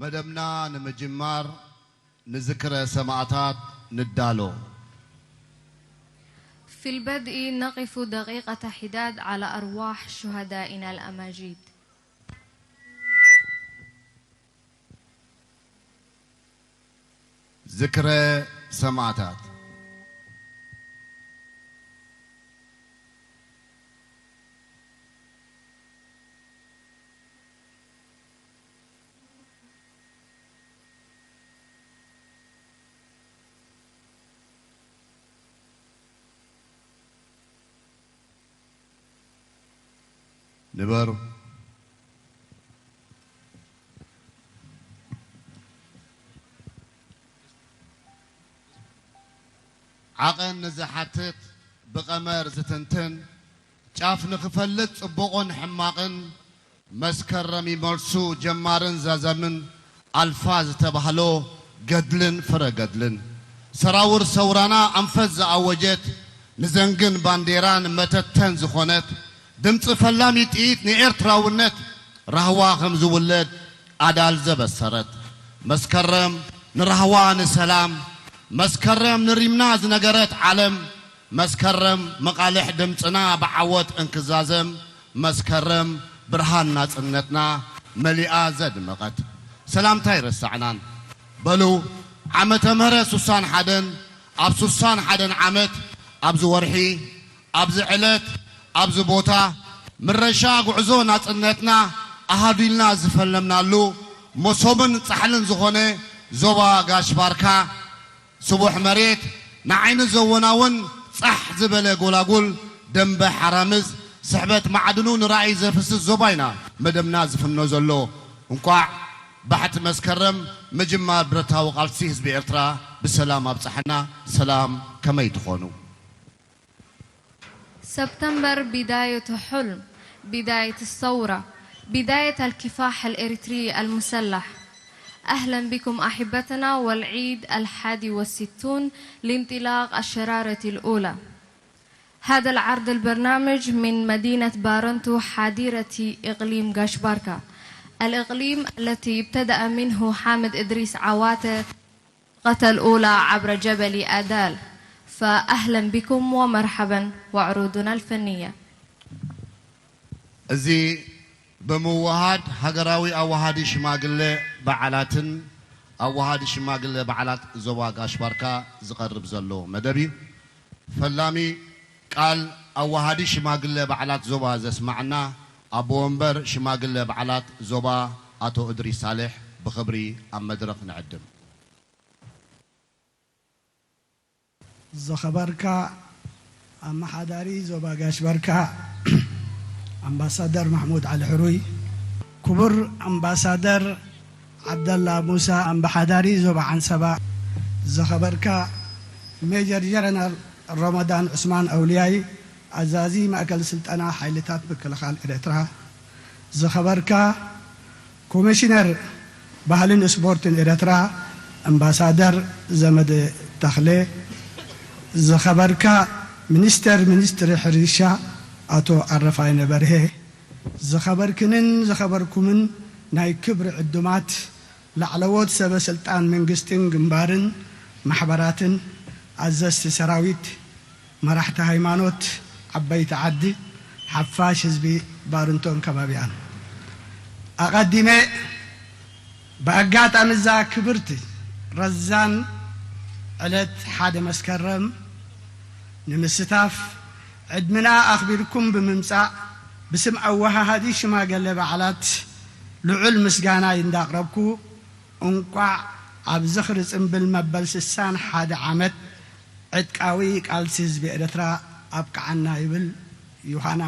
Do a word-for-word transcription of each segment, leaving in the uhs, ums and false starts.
መደብና ንምጅማር ንዝክረ ሰማእታት ንዳሎ። في البدء نقف دقيقة حداد على أرواح شهدائنا الأماجيد. ዝክረ ሰማእታት። ንበሩ። ዓቐን ንዝሓትት ብቐመር ዝትንትን፣ ጫፍ ንኽፈልጥ ጽቡቕን ሕማቕን፣ መስከረም ይመልሱ ጀማርን ዛዛምን ኣልፋ ዝተባህሎ ገድልን ፍረ ገድልን፣ ሰራውር ሰውራና ኣንፈት ዝኣወጀት፣ ንዘንግን ባንዴራን መተተን ዝኾነት፣ ድምፂ ፈላሚ ጥይት ንኤርትራውነት፣ ራህዋ ከም ዝውለድ ኣዳል ዘበሰረት፣ መስከረም ንራህዋ ንሰላም፣ መስከረም ንሪምና ዝነገረት ዓለም፣ መስከረም መቓልሕ ድምፅና ብዓወት እንክዛዘም፣ መስከረም ብርሃን ናፅነትና መሊኣ ዘድመቐት። ሰላምታ ኣይረሳዕናን። በሉ፣ ዓመተ ምህረት ሱሳን ሓደን፣ ኣብ ሱሳን ሓደን ዓመት፣ ኣብዚ ወርሒ፣ ኣብዚ ዕለት፣ ኣብዚ ቦታ፣ ምረሻ ጉዕዞ ናፅነትና ኣሃዱ ኢልና ዝፈለምናሉ፣ መሶብን ፃሕልን ዝኾነ ዞባ ጋሽ ባርካ፣ ስቡሕ መሬት፣ ንዓይኒ ዘወናውን ጻሕ ዝበለ ጎላጉል፣ ደንበ ሓራምዝ፣ ስሕበት ማዕድኑ ንራእይ ዘፍስስ ዞባ ኢና መደብና ዝፍኖ ዘሎ። እንቋዕ ባሕቲ መስከረም ምጅማር ብረታዊ ቃልሲ ህዝቢ ኤርትራ ብሰላም ኣብጽሓና። ሰላም፣ ከመይ ትኾኑ? سبتمبر بداية حلم، بداية الثورة، بداية الكفاح الإريتري المسلح. أهلًا بكم أحبتنا والعيد الحادي والستون لانطلاق الشرارة الأولى. هذا العرض البرنامج من مدينة بارنتو حاضرة إقليم غاشباركا، الإقليم التي ابتدأ منه حامد إدريس عواتة الأولى عبر جبل آدال. فأهلًا بكم ومرحبا وعروضنا الفنية. እዚ ብምውሃድ ሃገራዊ ኣዋሃዲ ሽማግለ በዓላትን ኣዋሃዲ ሽማግለ በዓላት ዞባ ጋሽ ባርካ ዝቐርብ ዘሎ መደብ እዩ። ፈላሚ ቃል ኣዋሃዲ ሽማግለ በዓላት ዞባ ዘስማዕና ኣቦ ወንበር ሽማግለ በዓላት ዞባ ኣቶ እድሪስ ሳልሕ ብኽብሪ ኣብ መድረኽ ንዕድም። ዝኸበርካ ኣመሓዳሪ ዞባ ጋሽ ባርካ ኣምባሳደር ማሕሙድ ዓሊ ሕሩይ፣ ክቡር ኣምባሳደር ዓብደላ ሙሳ ኣመሓዳሪ ዞባ ዓንሰባ፣ ዝኸበርካ ሜጀር ጀነራል ረመዳን ዑስማን ኣውልያይ ኣዛዚ ማእከል ስልጠና ሓይልታት ምክልኻል ኤርትራ፣ ዝኸበርካ ኮሚሽነር ባህልን ስፖርትን ኤርትራ ኣምባሳደር ዘመደ ተኽለ፣ ዝኸበርካ ሚኒስተር ሚኒስትሪ ሕርሻ ኣቶ ኣረፋይነ በርሄ፣ ዝኸበርክንን ዝኸበርኩምን ናይ ክብሪ ዕዱማት ላዕለዎት ሰበ ስልጣን መንግስትን ግንባርን ማሕበራትን፣ ኣዘዝቲ ሰራዊት፣ መራሕቲ ሃይማኖት፣ ዓበይቲ ዓዲ፣ ሓፋሽ ህዝቢ ባርንቶን ከባቢኣን። ኣቐዲመ ብኣጋጣሚ እዛ ክብርቲ ረዛን ዕለት ሓደ መስከረም ንምስታፍ ዕድምና ኣኽቢርኩም ብምምጻእ ብስም ኣወሃሃዲ ሽማግለ በዓላት ልዑል ምስጋናይ እንዳቕረብኩ፣ እንቋዕ ኣብ ዝኽሪ ጽምብል መበል ስሳን ሓደ ዓመት ዕጥቃዊ ቃልሲ ህዝቢ ኤርትራ ኣብቅዓና ይብል። ዮሃና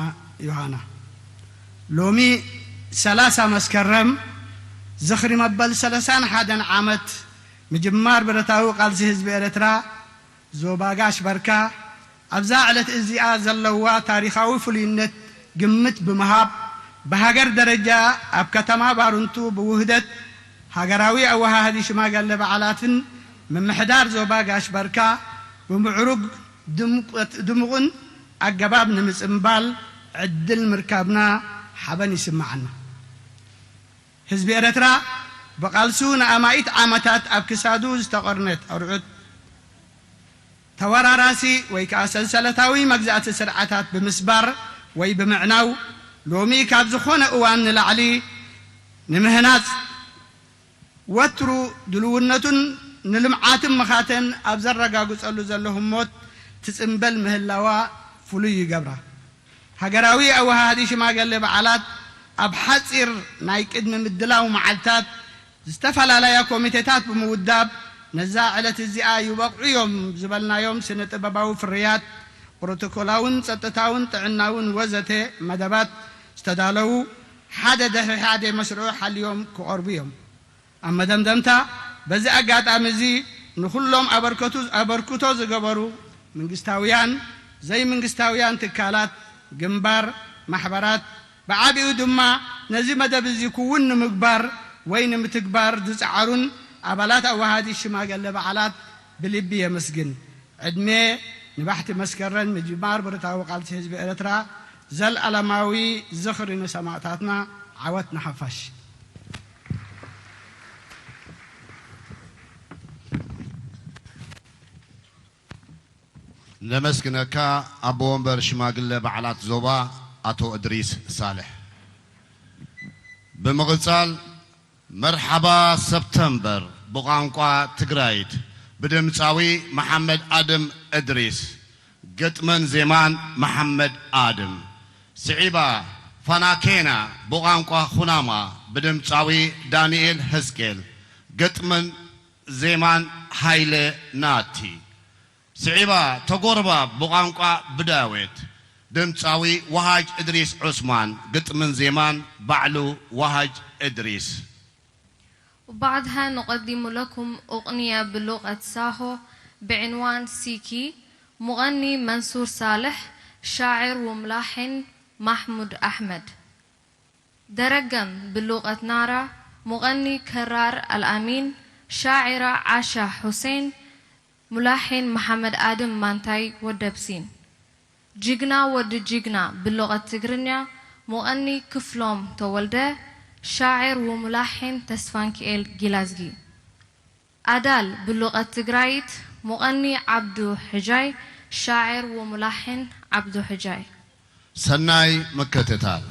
ዮሃና። ሎሚ ሰላሳ መስከረም ዝኽሪ መበል ሰላሳን ሓደን ዓመት ምጅማር ብረታዊ ቃልሲ ህዝቢ ኤርትራ ዞባ ጋሽ ባርካ ኣብዛ ዕለት እዚኣ ዘለዋ ታሪኻዊ ፍሉይነት ግምት ብምሃብ፣ ብሃገር ደረጃ ኣብ ከተማ ባርንቱ ብውህደት ሃገራዊ ኣወሃሃዲ ሽማግለ በዓላትን ምምሕዳር ዞባ ጋሽ ባርካ ብምዕሩግ ድምቀት-፣ ድሙቕን ኣገባብ ንምጽንባል ዕድል ምርካብና ሓበን ይስምዓና። ህዝቢ ኤርትራ ብቃልሱ ንኣማኢት ዓመታት ኣብ ክሳዱ ዝተቐርነት ኣርዑት ተወራራሲ ወይ ከኣ ሰንሰለታዊ መግዛእቲ ስርዓታት ብምስባር ወይ ብምዕናው፣ ሎሚ ካብ ዝኾነ እዋን ንላዕሊ ንምህናጽ ወትሩ ድልውነቱን ንልምዓትን ምኻተን ኣብ ዘረጋግጸሉ ዘሎ ህሞት ትጽንበል ምህላዋ ፍሉይ ይገብራ። ሃገራዊ ኣወሃሃዲ ሽማግሌ በዓላት ኣብ ሓጺር ናይ ቅድሚ ምድላው መዓልታት ዝተፈላለያ ኮሚቴታት ብምውዳብ ነዛ ዕለት እዚኣ ይበቕዑ እዮም ዝበልናዮም ስነ ጥበባዊ ፍርያት፣ ፕሮቶኮላውን ጸጥታውን ጥዕናውን ወዘተ መደባት ዝተዳለዉ ሓደ ድሕሪ ሓደ መስርዑ ሓልዮም ክቐርቡ እዮም። ኣብ መደምደምታ፣ በዚ ኣጋጣሚ እዚ ንኹሎም ኣበርከቱ-፣ ኣበርክቶ ዝገበሩ መንግስታውያን፣ ዘይመንግስታውያን ትካላት፣ ግንባር፣ ማሕበራት፣ ብዓቢኡ ድማ ነዚ መደብ እዚ ክውን ንምግባር ወይ ንምትግባር ዝጸዓሩን ኣባላት ኣዋሃዲ ሽማግሌ በዓላት ብልቢ የመስግን። ዕድመ ንባሕቲ መስከረም ምጅማር ብረታዊ ቃልሲ ህዝቢ ኤርትራ። ዘልኣለማዊ ዝኽሪ ንሰማእታትና። ዓወት ንሓፋሽ። ነመስግነካ ኣቦ ወንበር ሽማግሌ በዓላት ዞባ ኣቶ እድሪስ ሳልሕ። ብምቕጻል መርሓባ ሰብተምበር ብቋንቋ ትግራይት ብድምጻዊ መሓመድ ኣድም እድሪስ፣ ግጥምን ዜማን መሓመድ ኣድም። ስዒባ ፋናኬና ብቋንቋ ኩናማ ብድምጻዊ ዳንኤል ህዝቅኤል፣ ግጥምን ዜማን ሃይለ ናቲ። ስዒባ ተጎርባብ ብቋንቋ ብዳዌት፣ ድምጻዊ ወሃጅ እድሪስ ዑስማን፣ ግጥምን ዜማን ባዕሉ ወሃጅ እድሪስ። وبعدها نقدم لكم أغنية بلغة ساهو بعنوان سيكي، مغني منصور صالح، شاعر وملحن محمود أحمد. درقم بلغة نارا، مغني كرار الأمين، شاعرة عاشا حسين، ملحن محمد آدم مانتاي ودبسين. ጅግና ወዲ ጅግና ብሉቐት ትግርኛ፣ ሙቐኒ ክፍሎም ተወልደ፣ ሻዕር ወሙላሒን ተስፋንኪኤል ጊላዝጊ። ኣዳል ብሉቐት ትግራይት፣ ሙቐኒ ዓብዱ ሕጃይ፣ ሻዕር ወሙላሒን ዓብዱ ሕጃይ። ሰናይ ምክትታል።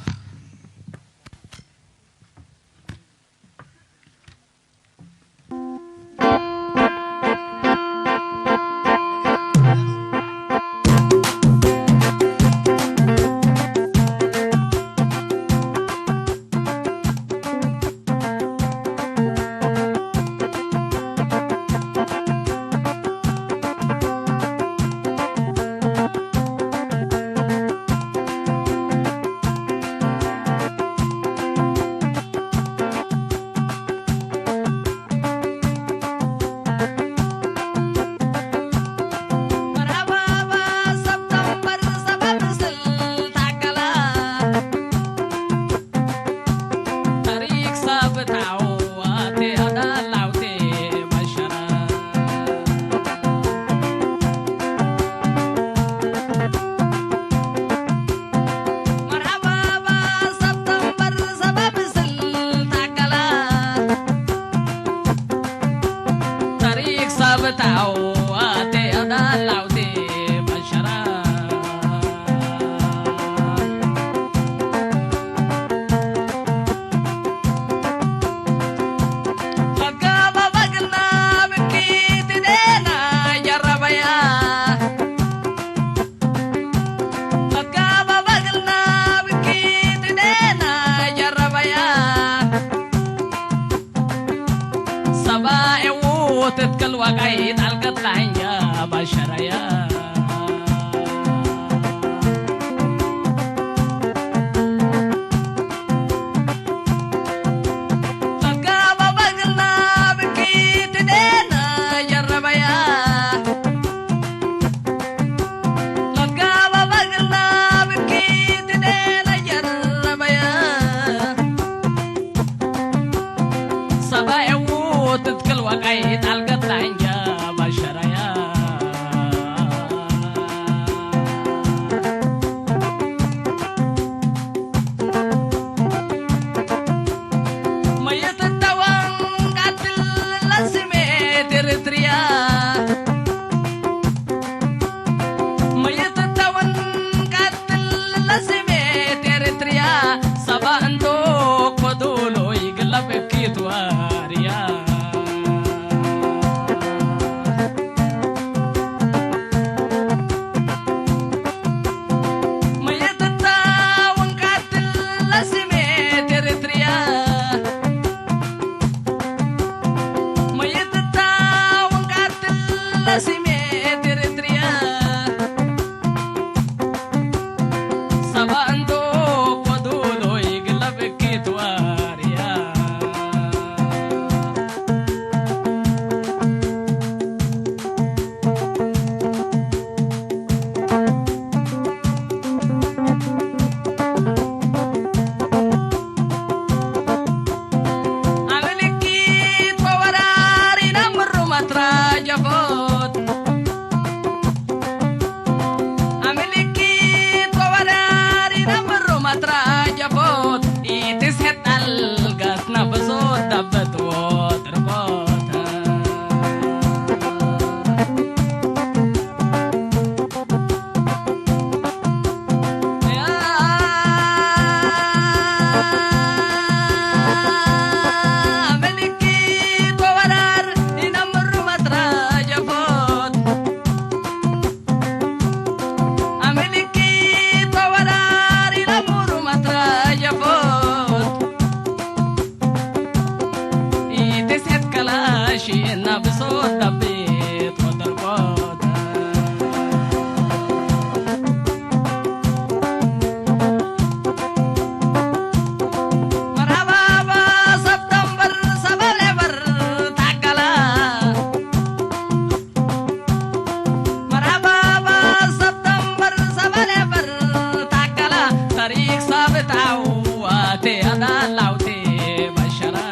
Shiina bisoota beet qotor qoota. Marhaba ba September, sabale bar takkala. Marhaba ba September, sabale bar takkala. Tarik sabit awa te ada laute bashara.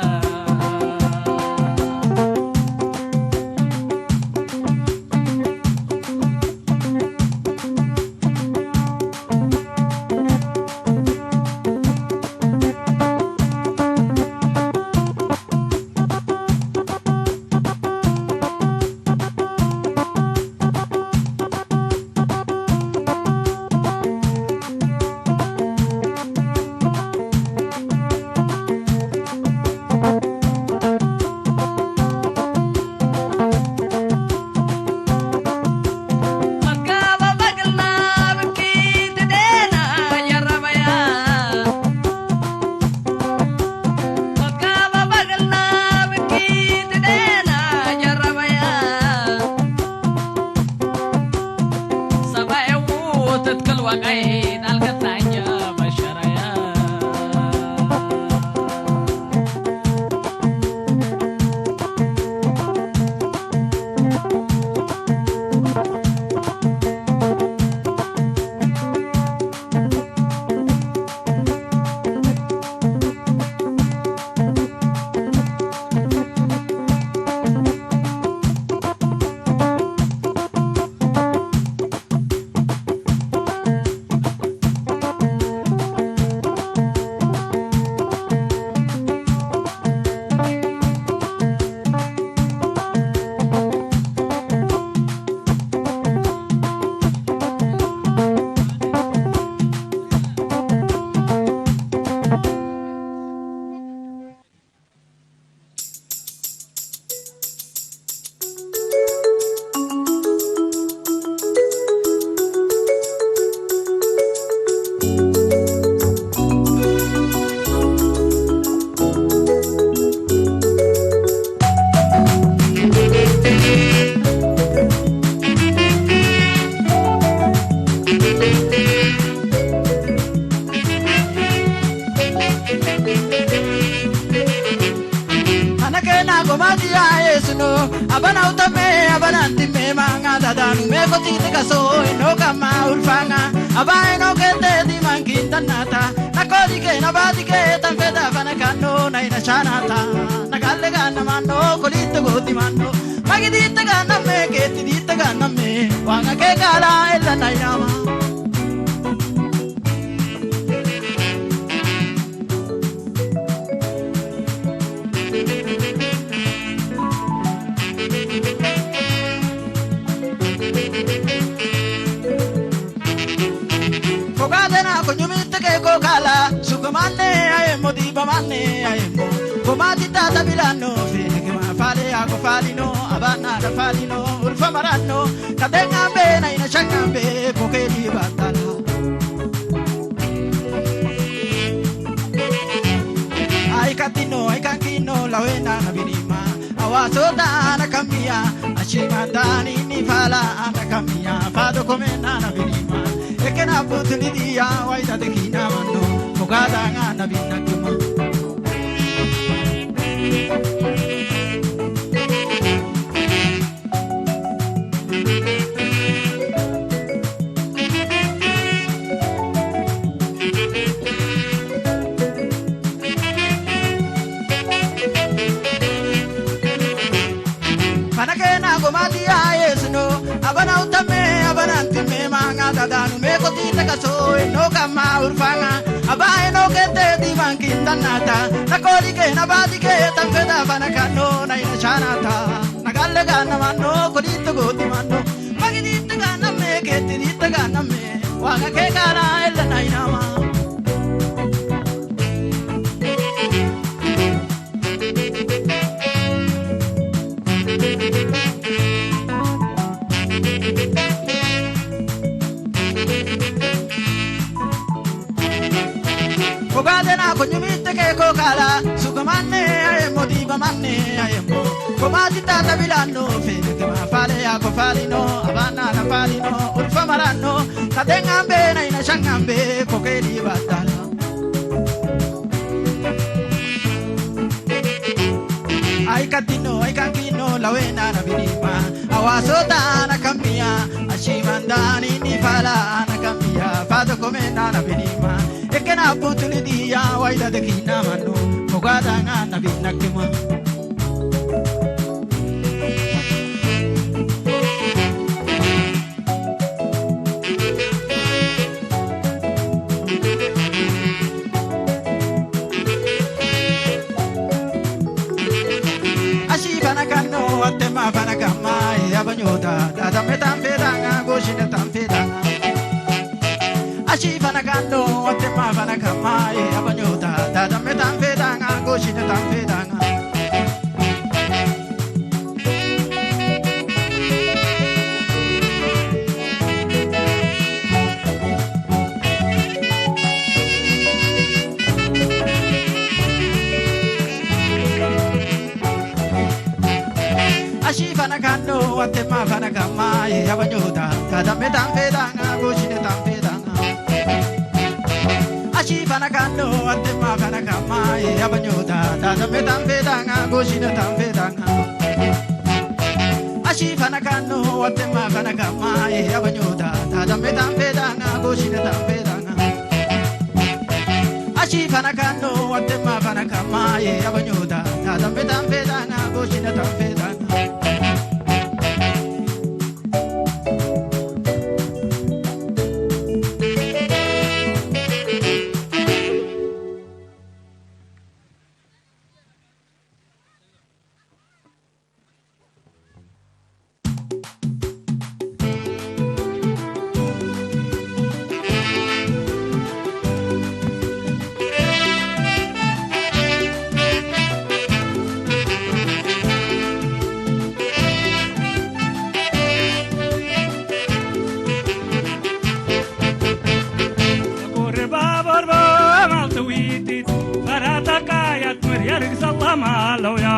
Ana kena gomati a Yesu no, abana utame, abana ntime, manga dadanu me koti tekaso, eno kama ulfanga, aba eno kete diman kintanata, na kodike, na badike, tan feda fana kano, na ina chanata, na galle gana mano, kolito goti mano, magi dita gana me, keti dita gana me, wanga ke kala, ella na inama. Koga dena ko nyumi teke ko kala, suka mane ayemo, diba mane ayemo. Gomati tata bilano, fene kema fale ako falino, abana da falino, ulfa marano. Kadenga be na ina changa be, poke di batala. Ai katino, ai kankino, lawena na binima. Awa sota na kamia, ashima tani ni fala na kamia. Fado komena na binima. Ekena putuni dia, waida dekina mano. Mugada nga na binakuma. Fana kena gomati a Yesu no, abana utame, abana ntime, manga dadanu me koti tekaso, eno kama ulfanga, aba eno kete diman kintanata, na kodike, na badike, tan feda fana kano, na ina chanata. Na galle gana mano, kolito goti mano. Magi dita gana me, keti dita gana me. Wanga ke kala, ella na inama. Koga dena ko nyumi teke ko kala, suka mane ayemo, diba mane ayemo. Ko maati taata bilaanno, feene kema faale yaa ko faalino, abaanna na faalino, ulfa maraanno, katengan bee na ina shangan bee, ko keedi baddala. Ai katinno, ai kankinno, laweenna na binima. Awaasoota na kammiya, ashii mandaani ni faala na kammiya, faato komeenna na binima. Ekkena buntuli diya, waida dekinna mannu, mugaadanga na binakima. Ashii fana kanno, attema fana kamma, e abanyoota, tadamme tanfeedanga, goshine tanfeedanga. Ashii fana kanno, attema fana kamma, e abanyoota, tadamme tanfeedanga, goshine tanfeedanga. Ashii fana kanno, attema fana kamma, e abanyoota, tadamme tanfeedanga, goshine tanfeedanga. Ashii fana kanno, attema fana kamma, e abanyoota, tadamme tanfeedanga, goshine tanfeedanga. Ashii fana kanno, attema fana kamma, e abanyoota, tadamme tanfeedanga, goshine tanfeedanga. Ashii fana kanno, attema fana kamma, e abanyoota, tadamme tanfeedanga, goshine tanfeedanga. Tagorbab orbo maal tiwitit, fara takay atmir yarg sallam alawya.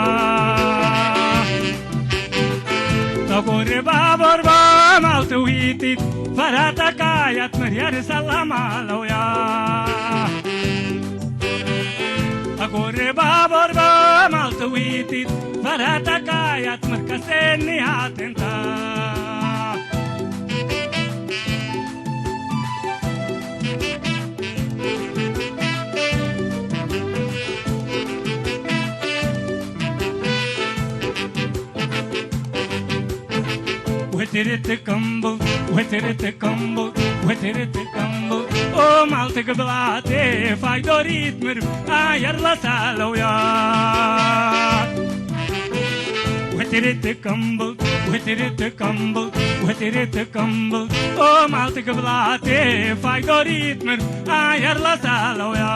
Tagorbab orbo maal tiwitit, fara takay atmir yarg sallam alawya. Tagorbab orbo maal tiwitit, fara takay atmir kasen niyaten ta. Wetirit kambul, wetirit kambul, wetirit kambul. O maal tigblate faydorit mir ayar la salawya. Wetirit kambul, wetirit kambul, wetirit kambul. O maal tigblate faydorit mir ayar la salawya.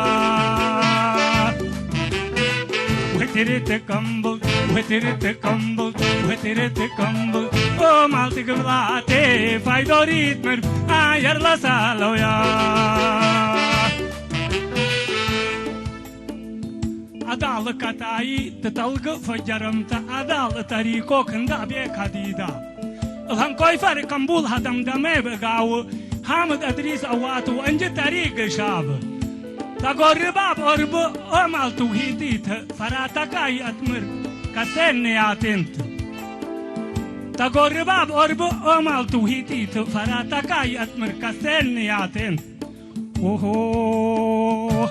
Wetirit kambul, wetirit kambul, wetirit kambul. O maal tigblate faydorit mir ayar la salawya. Адал катай тыталга фаджарам та адал тарико кында бе кадида. Ланкой фар камбул хадам даме бегау хамад адрис авату анджи тариг шаб. Тагорыбаб орбу омал тухитит фара такай атмыр касен ятент. Тагорыбаб орбу омал тухитит фара такай атмыр касен ятент. Охо.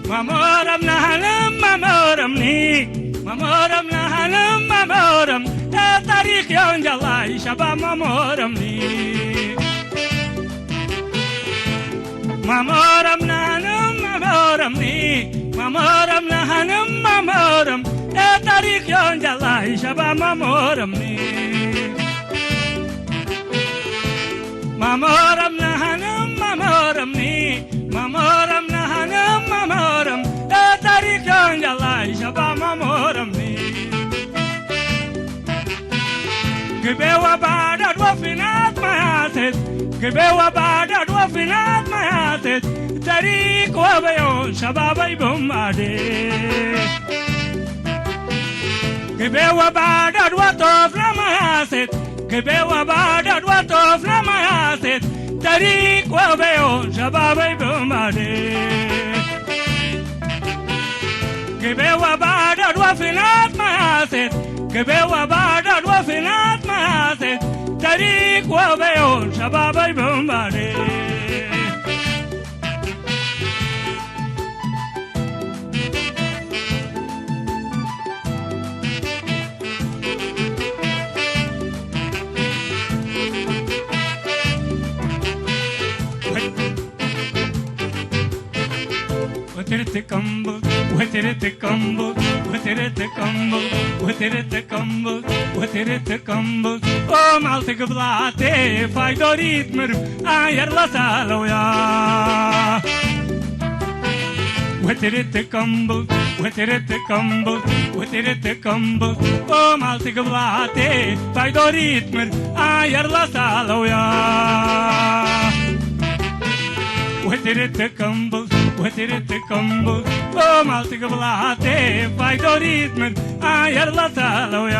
Маморам нахалам, маморам ни. Маморам нахалам, маморам. Э, тарих ён джалай шаба маморам ни. Маморам нахалам, маморам ни. Маморам нахалам, маморам. Э, тарих ён джалай шаба маморам ни. Маморам нахалам, маморам ни. Маморам нахалам, маморам. Э, тарих ён джалай шаба маморам ни. ግቤ ወባዳድ ወፊናት ማያቴት፣ ግቤ ወባዳድ ወፊናት ማያቴት፣ ተሪክ ወበዮን ሸባበይ ብማዴ። ግቤ ወባዳድ ወጦፍ ለማያቴት፣ ግቤ ወባዳድ ወጦፍ ለማያቴት፣ ተሪክ ወበዮን ሸባበይ ብማዴ። ግቤ ወባዳድ ወፊናት ማያቴት፣ ግቤ ወባዳድ ወፊናት ማያቴት፣ ተሪክ ወበዮን ሸባበይ ብማዴ። ወትርት ቀምብል፣ ወትርት ቀምብል፣ ወትርት ቀምብል፣ ወትርት ቀምብል፣ ወትርት ቀምብል፣ ኦ ማልት ግብላቴ ፋይዶሪት ምርብ አየር ለሳለውያ። ወትርት ቀምብል፣ ወትርት ቀምብል፣ ወትርት ቀምብል፣ ኦ ማልት ግብላቴ ፋይዶሪት ምርብ አየር ለሳለውያ። ወትርት ቀምብል፣ ወትርት ቀምብል፣ ኦ ማልት ግብላቴ ፋይዶሪት ምርብ አየር ለሳለውያ።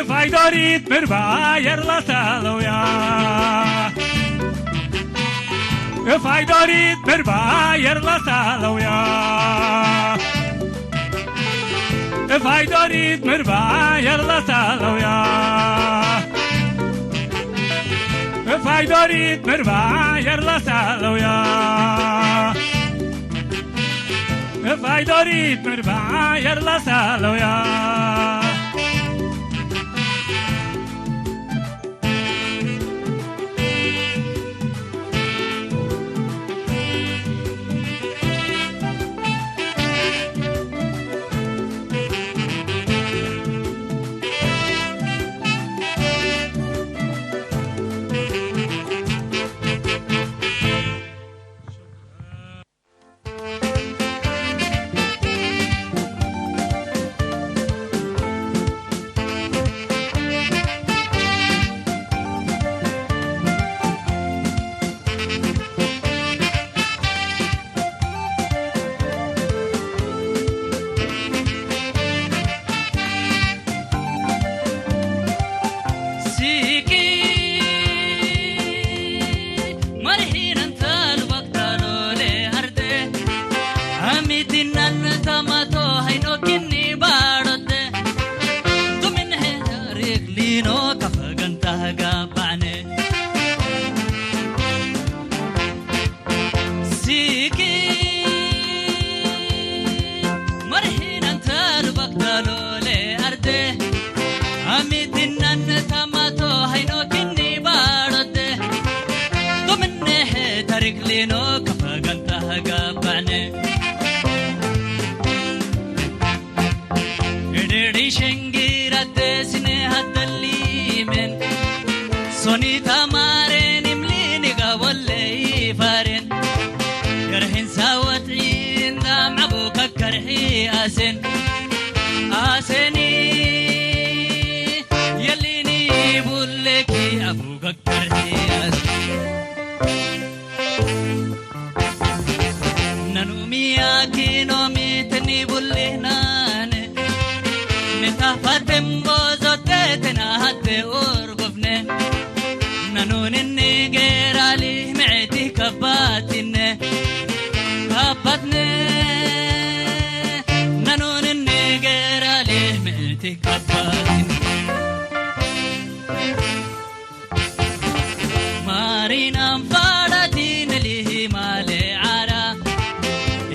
ፋይዶሪት ምርብ አየር ለሳለውያ። ፋይዶሪት ምርብ አየር ለሳለውያ። ፋይዶሪት ምርብ አየር ለሳለውያ። ፋይዶሪት ምርብ አየር ለሳለውያ። ፋይዶሪት ምርብ አየር ለሳለውያ። ሲቂ መርሂነን ተልወቅ ተሎሌ አርዴ፣ አሚቲናን ተማቶ ሃይኖ ኪኒ ባሮቴ፣ ቱምንሄ ታሪክ ሊኖ ከፈገንታ ጋባኔ። ሲኪ መርሂነን ተልወቅ ተሎሌ አርዴ፣ አሚቲናን ተማቶ ሃይኖ ኪኒ ባሮቴ፣ ቱምንሄ ታሪክ ሊኖ ከፈገንታ ጋባኔ። እድሪ ሸንጊራቴ ስኔ ሀደሊሜን፣ ሶኒ ታማሬን እምሊኒ ጋቦሌ ይፋሬን፣ ገርሂን ሳወጥዒን ዳም አቡ ከከርሒ አሴን፣ አሴኒ የሊኒ ቡሌኪ አቡ ከከርሒ አሴን። Nanu miyaaki noomi teni bulli naane, nita faten bozote tena hatte urgufne. Nanu ninni geerali mi'iti kabbatine, kabbatne. Nanu ninni geerali mi'iti kabbatine. Maarinan faadhatin lihi maale aara.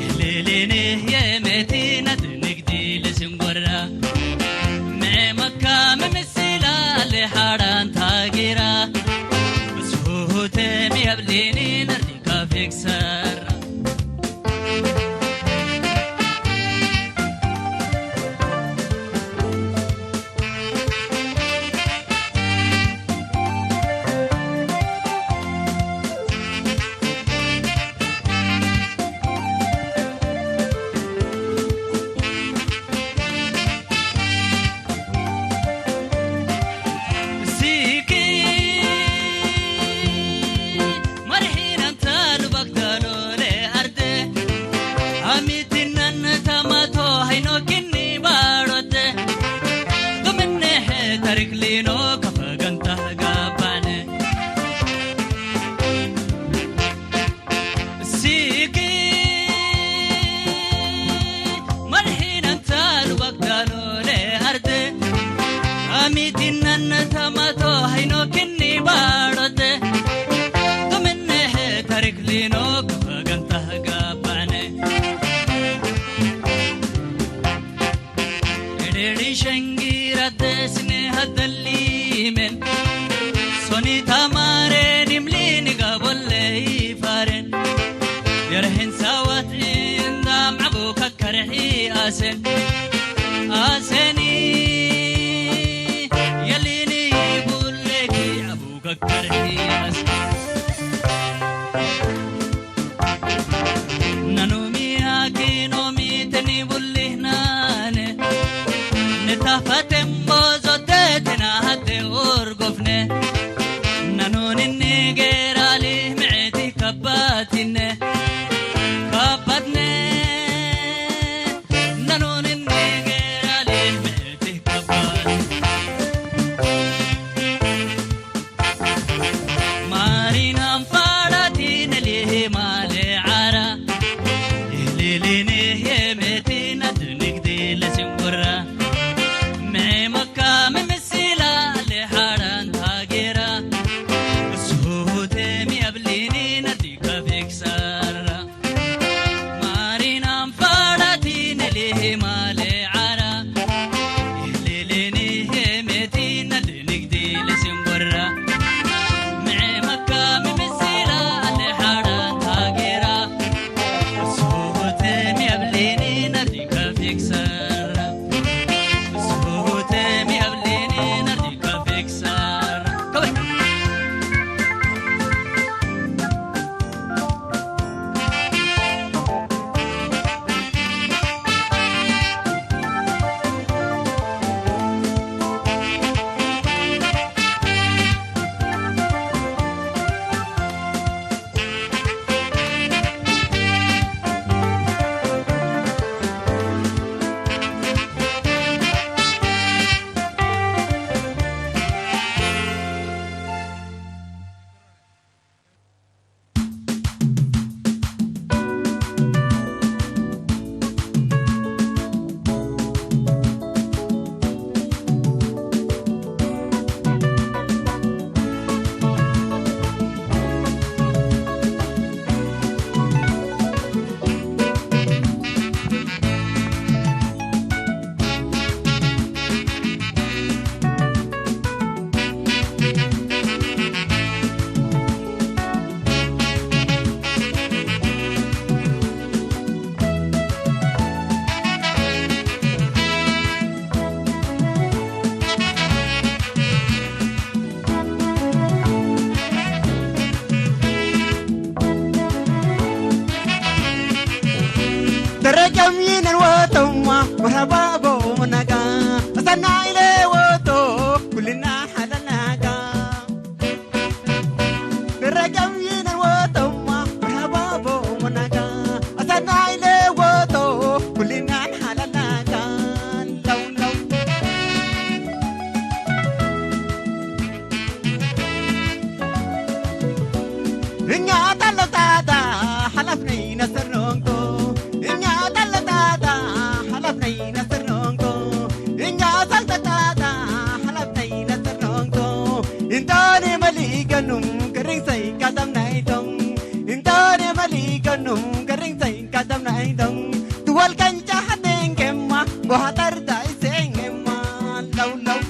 Ihlilini yemetinat nigdi lisin gorra. Mee makka me misila le haaran taagira. Usfuhute mi ablini nardi kafik sarra. Tinan tamato haino kinni barote. Tumenne he tarik lino kafagan tahga bane. Ederi shengi rate sine hadali men. Soni tamare nimli niga bolle ifaren. Yarhen sawat indam abu kakare hi asen. Aseni, yalini bulleki abu kakare hi asen. Nanu mi aki no mi teni bulli nane. Ne tafatem bozote tena hate urgufne. Nanu ninni gerali meti kabatine. Kabatne. Nanu ninni gerali meti kabatine. Marinan faratin lihi male ara. Ililini yemetina dunik dile simbura. Me makka me misila le haran tagera. Suhute mi ablini na dika fiksara. Marinan faratin lihi male ara. Ililini yemetina dunik dile simbura. Me makka me misila le haran tagera. Suhute mi ablini na dika fiksara. Suhute mi ablini na dika fiksara. Come on. Derekam yinen woto ma, marhaba bo managa. Asana ile woto, kulina halanaga. Derekam yinen woto ma, marhaba bo managa. Asana ile woto, kulina halanaga. Law, law. Inya talo tata, halap nei nasar nongko. Inya talo tata, halap nei nasar nongko. Inya salta tata, halap nei nasar nongko. Intone maliganum, kering sai katam naitong. Intone maliganum, kering sai katam naitong. Tuwal kanca hateng kema, bohatar dai seng kema. Law, law.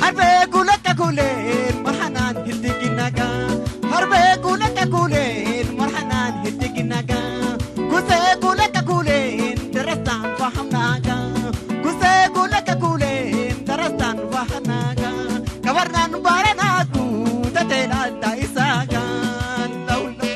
Harbe kulak kakulen marhanan hitikinaga. Harbe kulak kakulen marhanan hitikinaga. Kuse kulak kakulen terestan pahamnaga. Kuse kulak kakulen terestan pahamnaga. Kabarnan baranaku tatelan taisagan. Law, law.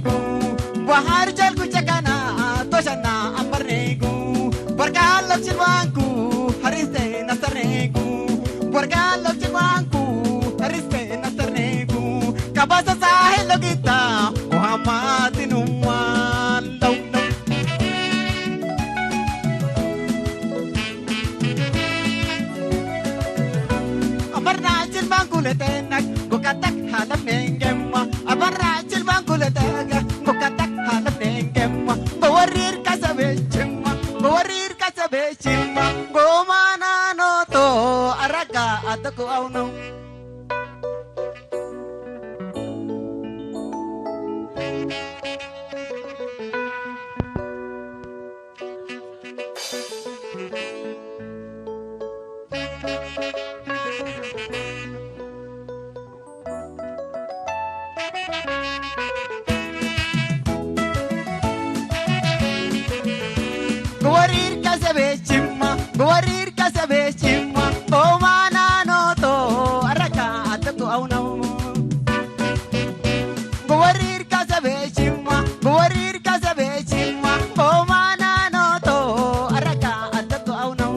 Bahar jalku cakana, toshana ambarneku. Barka lab chilwanku, hariste nasarneku. Barka lab chilwanku, hariste nasarneku. Kabasa sahe logita, Muhammad inuman. Lau, lau. Abarna chilwanku letenak, gokatak halap nenggemma. Abarna chilwanku letenak, gokatak halap nenggemma. Gowarir kasabe chimma, gowarir kasabe chimma. Gomana noto, araka ataku aunau. Gowarir kasabe chimma, gowarir kasabe chimma, gomana noto, araka ataku aunau. Gowarir kasabe chimma, gowarir kasabe chimma, gomana noto, araka ataku aunau.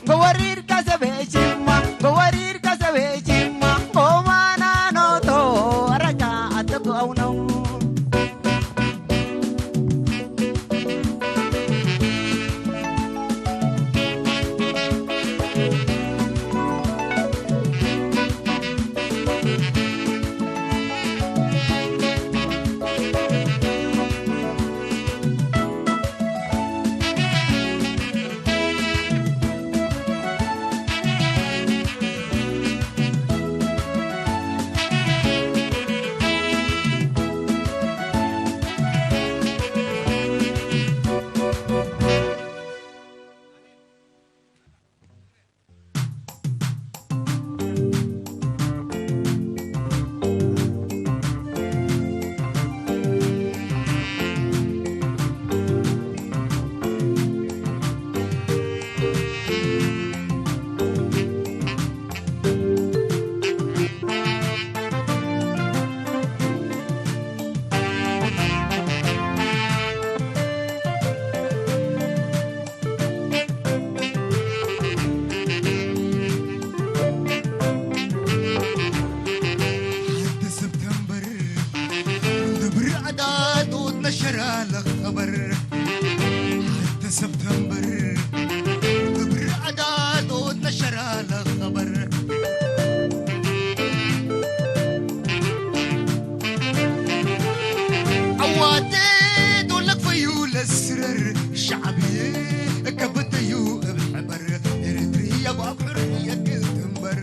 Gowarir kasabe chimma, gowarir kasabe chimma, gomana noto, araka ataku aunau. ሓንቲ ሰብተምበር፣ ድብር ኣዳል ዶት ነሸራ ለኸበር። ሓንቲ ሰብተምበር፣ ድብር ኣዳል ዶት ነሸራ ለኸበር። ኣዋቴ ዶለክ ፈዩ ለስረር፣ ሸዕብየ እከበተዩ እብ ሕበር፣ ኤረትርያ ባብ ሕርየት ግልትንበር።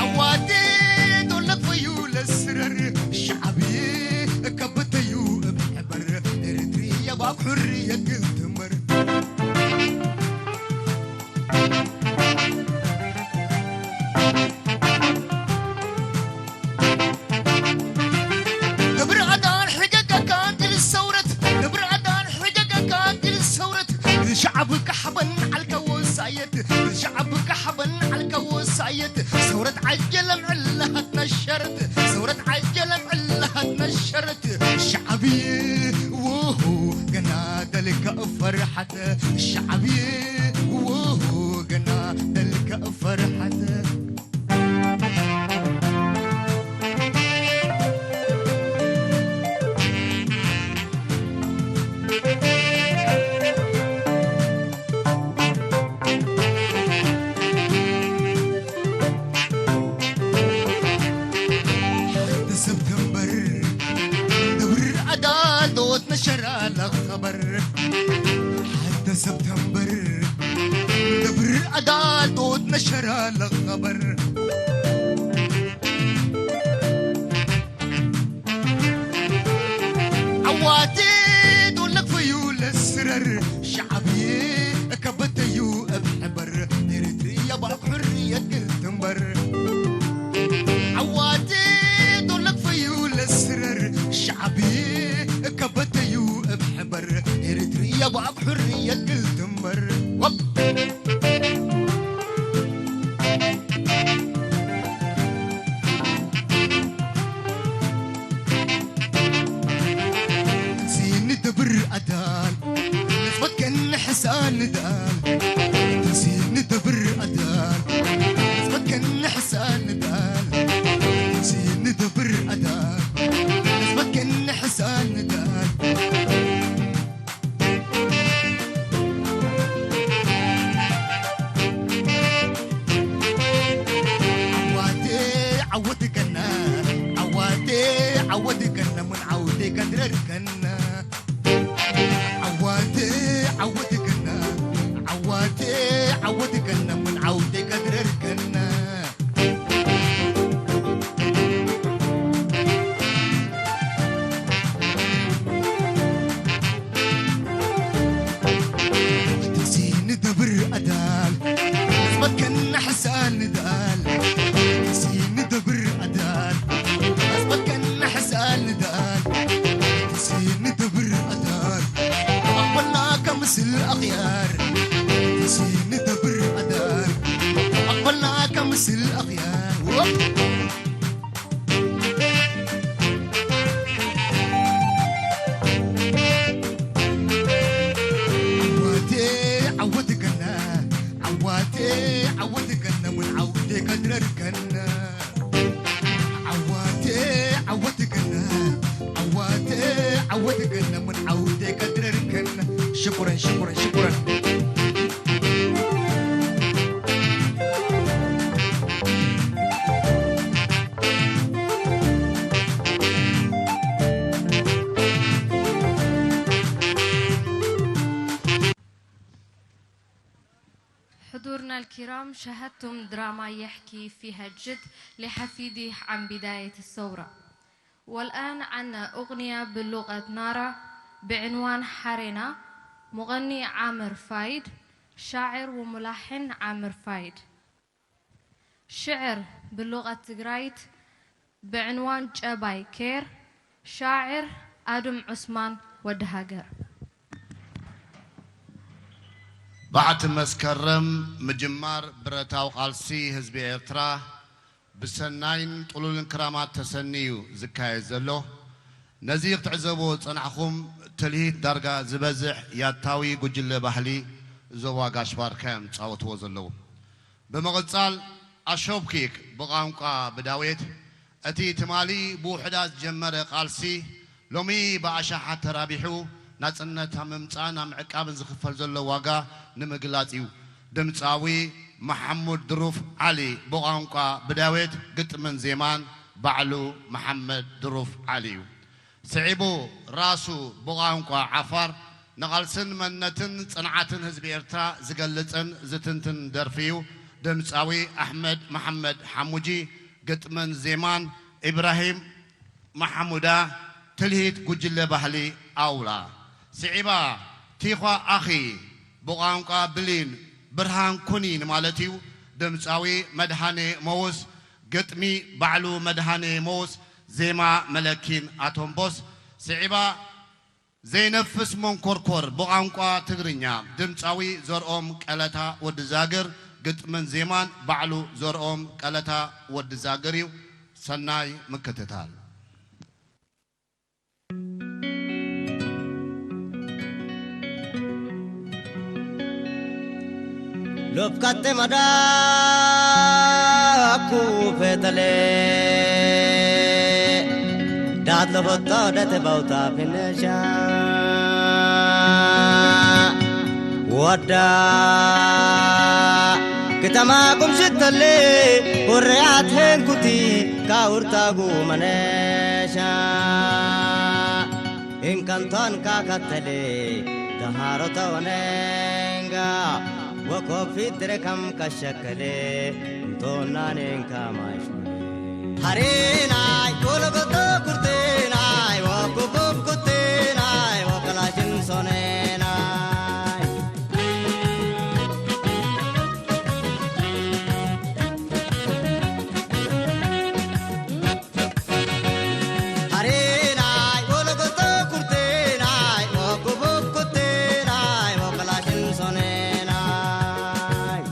ኣዋቴ ዶለክ ፈዩ ለስረር፣ ሸዕብየ እከበተዩ እብ ሕበር፣ ኤረትርያ ባብ ሕርየት ግልትንበር። ድብር ኣዳል ሕገገካ ድል ሰውረት፣ ድብር ኣዳል ሕገገካ ድል ሰውረት፣ ሸዕብካ ሓበን ዓልካ ወሳየት፣ ሸዕብካ ሓበን ዓልካ ወሳየት፣ ሰውረት ዓጀ ለምዕል ለሃት ነሸረት፣ ሰውረት ዓጀ ለምዕል ለሃት ነሸረት፣ ሸዕብየ ወሆ ገና ደልካ ፈርሓት፣ ሸዕብየ ወሆ ገና ደልካ ፈርሓት። ሓንቲ ሰብተምበር፣ ድብር ኣዳል ዶት ነሸራ ለኸበር። ሓንቲ ሰብተምበር፣ ድብር ኣዳል ዶት ነሸራ ለኸበር። ኣዋቴ ዶለክ ፈዩ ለስረር፣ ሸዕብየ እከበተዩ እብ ሕበር፣ ኤረትርያ ባብ ሕርየት ግልትንበር። ኣዋቴ ዶለክ ፈዩ ለስረር፣ ሸዕብየ እከበተዩ እብ ሕበር፣ ኤረትርያ ባብ ሕርየት ግልትንበር። ወብ ሕሳን ንዳል፣ ትንሲ ንደብር ኣዳል፣ መዝመትከን ሕሳን ንዳል፣ ትንሲ ንደብር ኣዳል፣ መዝመትከን ሕሳን ንዳል። ዓዋቴ ዓወትከና፣ ዓዋቴ ዓወትከና፣ ምን ዓውቴ ከድረርከና። ዓዋቴ ዓወትከና፣ ዓዋቴ ዓወትከና፣ ምን ዓውቴ ከድረርከና። ትንሲ ንደብር ኣዳል፣ መዝመትከን ሕሳን ንዳል። ትንሲ ንደብር ኣዳል፣ መዝመትከን ሕሳን ንዳል። ትንሲ ንደብር ኣዳል፣ ኣቅበልናከ ምስል ኣኽያር። ትንሲ ንደብር ኣዳል፣ ኣቅበልናከ ምስል ኣኽያር። ዓዋቴ ዓወትከና፣ ዓዋቴ ዓወትከና፣ ምን ዓውቴ ከድረርከና። ዓዋቴ ዓወትከና፣ ዓዋቴ ዓወትከና፣ ምን ዓውቴ ከድረርከና። ሽኩረን፣ ሽኩረን፣ ሽኩረን። حضورنا الكرام، شاهدتم دراما يحكي فيها الجد لحفيده عن بداية الثورة. والآن عنا أغنية باللغة نارا بعنوان حرينا، مغني عامر فايد، شاعر وملحن عامر فايد. شعر باللغة التجرايت بعنوان ጨባይ ኬር، شاعر آدم عثمان ود هاجر. በዓቲ መስከረም ምጅማር ብረታዊ ቃልሲ ህዝቢ ኤርትራ ብሰናይን ጥሉልን ክራማት ተሰንዩ እዩ ዝካየድ ዘሎ። ነዚ ክትዕዘብዎ ዝጸናሕኩም ትልሂት ዳርጋ ዝበዝሕ ያታዊ ጉጅለ ባህሊ ዞባ ጋሽ ባርካ እዮም ዝጻወትዎ ዘለዉ። ብምቕጻል ኣሾብኪክ ብቋንቋ ብዳዌት፣ እቲ ትማሊ ብውሑዳት ዝጀመረ ቃልሲ ሎሚ ብኣሻሓት ተራቢሑ ናጽነት ኣብ ምምጻእን ኣብ ምዕቃብን ዝኽፈል ዘሎ ዋጋ ንምግላጽ እዩ። ድምጻዊ መሓሙድ ድሩፍ ዓሊ ብቋንቋ ብዳዌት፣ ግጥምን ዜማን ባዕሉ መሓመድ ድሩፍ ዓሊ እዩ። ስዒቡ ራሱ ብቋንቋ ዓፋር ንቓልስን መንነትን ጽንዓትን ህዝቢ ኤርትራ ዝገልጽን ዝትንትን ደርፊ እዩ። ድምጻዊ ኣሕመድ መሓመድ ሓሙጂ፣ ግጥምን ዜማን ኢብራሂም ማሓሙዳ፣ ትልሂት ጉጅለ ባህሊ ኣውላ። ስዒባ ቲዃ ኣኺ ብቋንቋ ብሊን ብርሃን ኩኒ ንማለት እዩ። ድምጻዊ መድሃኔ መውስ፣ ግጥሚ ባዕሉ መድሃኔ መውስ፣ ዜማ መለኪን ኣቶምቦስ። ስዒባ ዘይነፍስ መንኮርኮር ብቋንቋ ትግርኛ፣ ድምጻዊ ዘርኦም ቀለታ ወዲ ዛግር፣ ግጥምን ዜማን ባዕሉ ዘርኦም ቀለታ ወዲ ዛግር እዩ። ሰናይ ምክትታል። ሎብካቴ መዳ ኩ ፌተሌ ዳት ለፈቶ ደተ ባውታ ፊነሻ ወዳ ክተማ ቁምሽተሌ ወረያት ሄንኩቲ ካውርታጉ መነሻ እንከንቶን ካካተሌ ተሃሮተ ወነንጋ ወኮፊት ድረከም ከሸከሌ እንቶናኔን ካማሽ ሀሬናይ ወለጎቶ ኩርቴናይ ወኩኩብ ኩቴናይ ወከላሽን ሶኔናይ ሀሬናይ ወለጎቶ ኩርቴናይ ወኩኩብ ኩቴናይ ወከላሽን ሶኔናይ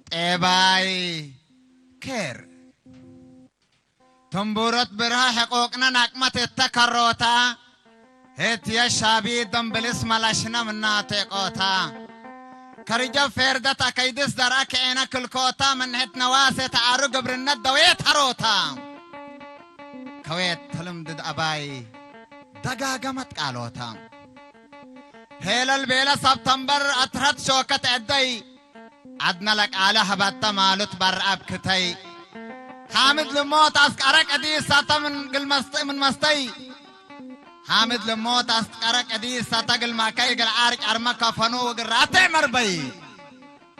ጤባይ ኬር ትንቡረት ብርሀ ሕቁቅነን አቅመት እተ ከሮታ፣ ህትየ ሻቢ ደንብልስ መላሽነ ምና ቴቆታ፣ ከርጀ ፌርደት አከይድስ ደርአ ክዔነ ክልኮታ፣ ምንሕት ነዋሴ ተአሩ ግብርነት ደዌት ሀሮታ፣ ከዌት ትልምድድ አባይ ደጋገመት ቃሎታ። ሄለል ቤለ ሰብተምበር አትረት ሾከት ዐደይ፣ ዐድነ ለቃለ ሀበተ ማሉት በርአብ ክትይ። ሐምድ ልሞት አስቀረ ቀዲሰተ ምን ግል መስጥ-፣ ምን መስተይ። ሐምድ ልሞት አስቀረ ቀዲሰተ ግል ማከይ እግል ዐርጭ አርመ ከፈኑ ወግራቴ መርበይ።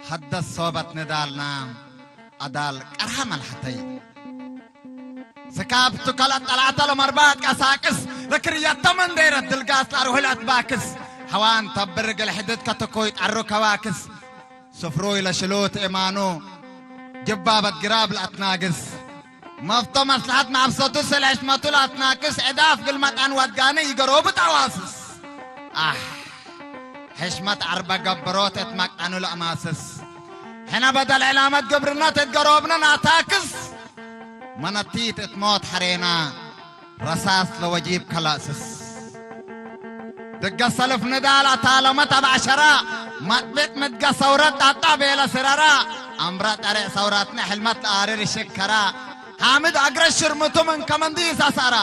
ሐደስ ሶበት ንዳልና አዳል ቀርሃ መልሐተይ። ስካብቱ ከለጠላተ ለመርባት ቀሳቅስ፣ ለክርየተ መንደይረት ድልጋስ ለአርሁለት ባክስ፣ ሐዋን ተብር እግል ሕድድ ከትኮይ ጠሩ ከዋክስ፣ ስፍሩይ ለሽሉት ኤማኑ፣ ጅባበት ግራብ ለአትናግስ፣ መፍቶ መስለሐት መአብሰቱ ስለ ሕሽመቱ ለአትናክስ፣ ዕዳፍ ግል መቃን ወድጋኒ ይገሮቡ ጠዋስስ። አሕ፣ ሕሽመት ዐርበ ገብሮት እት መቅጠኑ ለአማስስ። ሕነ በደል ዕላመት ግብርነት እት ገሮብነ ናታክስ። መነቲት እት ሞት ሐሬና ረሳስ ለወጂብ ከለእስስ። ድገ ሰልፍ ንዳል አታለመት አብ ዐሸራ። መጥብቅ ምድገ ሰውረት ጣጣ ቤለ ስረራ። አምረ ጠሬ ሰውራትነ ሕልመት ለአርር ሽከራ። ሐምድ አግረሽ ሽርምቱ ምን ከመንዲስ አሰራ።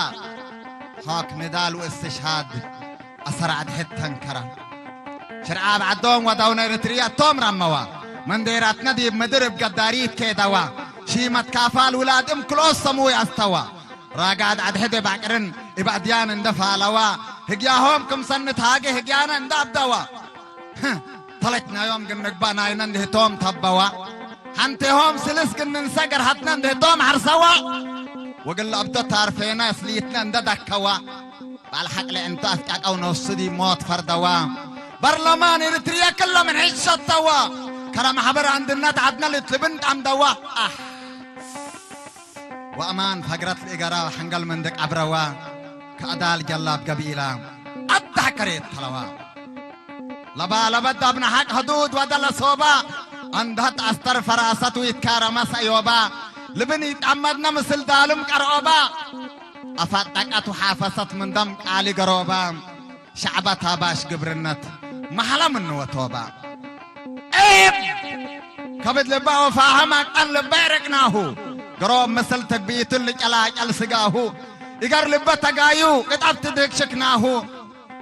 ሐክ ንዳል ወእስትሽሃድ አሰራ አድሕድ ተንከራ። ሽርዓብ ዐዶም ወደውነ ኤሪትርያ እቶም ረመዋ። መንዴራትነ ዲብ ምድር እብ ገዳሪት ኬደዋ። ሺመት ካፋል ውላድ እም ክልኦት ሰሙይ አስተዋ። ራጋድ አድሕድ እብ አቅርን እብ አድያን እንደ ፋለዋ። ህግያሆም ክም ሰንት ሃገ ህግያነ እንደ አብደዋ። ተለችናዮም ግን ንግባእ ናይነ እንድህቶም ተበዋ። ሐንቴሆም ስልስ ግን ንንሰ ገርሀትነ እንድህቶም ሐርሰዋ። ወግል አብዶ ታርፌነ እስሊትነ እንደ ደከዋ። ባል ሐቅለ እንተ አስቀቀው ነፍሱ ዲብ ሞት ፈርደዋ። በርለማን ኤሪትርየ ክለ ምን ሕሽ ሸተዋ። ከረ ማሕበር አንድነት ዐድነ ልትልብን ጣምደዋ። አሕ ወአማን ፈግረት ለኢገራ ሐንገል ምንዲ ቀብረዋ። ከአዳል ጀላብ ገቢላ አዳሕ ከሬት ተለዋ። ለባ ለበድ አብነ ሐቅ ሕዱድ ወደ ለሶባ። አንድሀት አስተር ፈራሰት ወይትካረመ ሰዮባ። ልብን ይጣመድነ ምስል ዳልም ቀርኦባ። አፋጠቀት ወሓፈሰት ምን ደም ቃሊ ገሮባ። ሸዕበ ታባሽ ግብርነት መሐለ ምኑ ወቶባ። ኤብ ከብድ ልበ ወፋሀ ማቅጠን ልበ ዕርቅናሁ። ገሮብ ምስል ትግቢቱን ልጨላጨል ስጋሁ። ኢገር ልበ ተጋዩ ቅጠብ ትድህክ ሽክናሁ።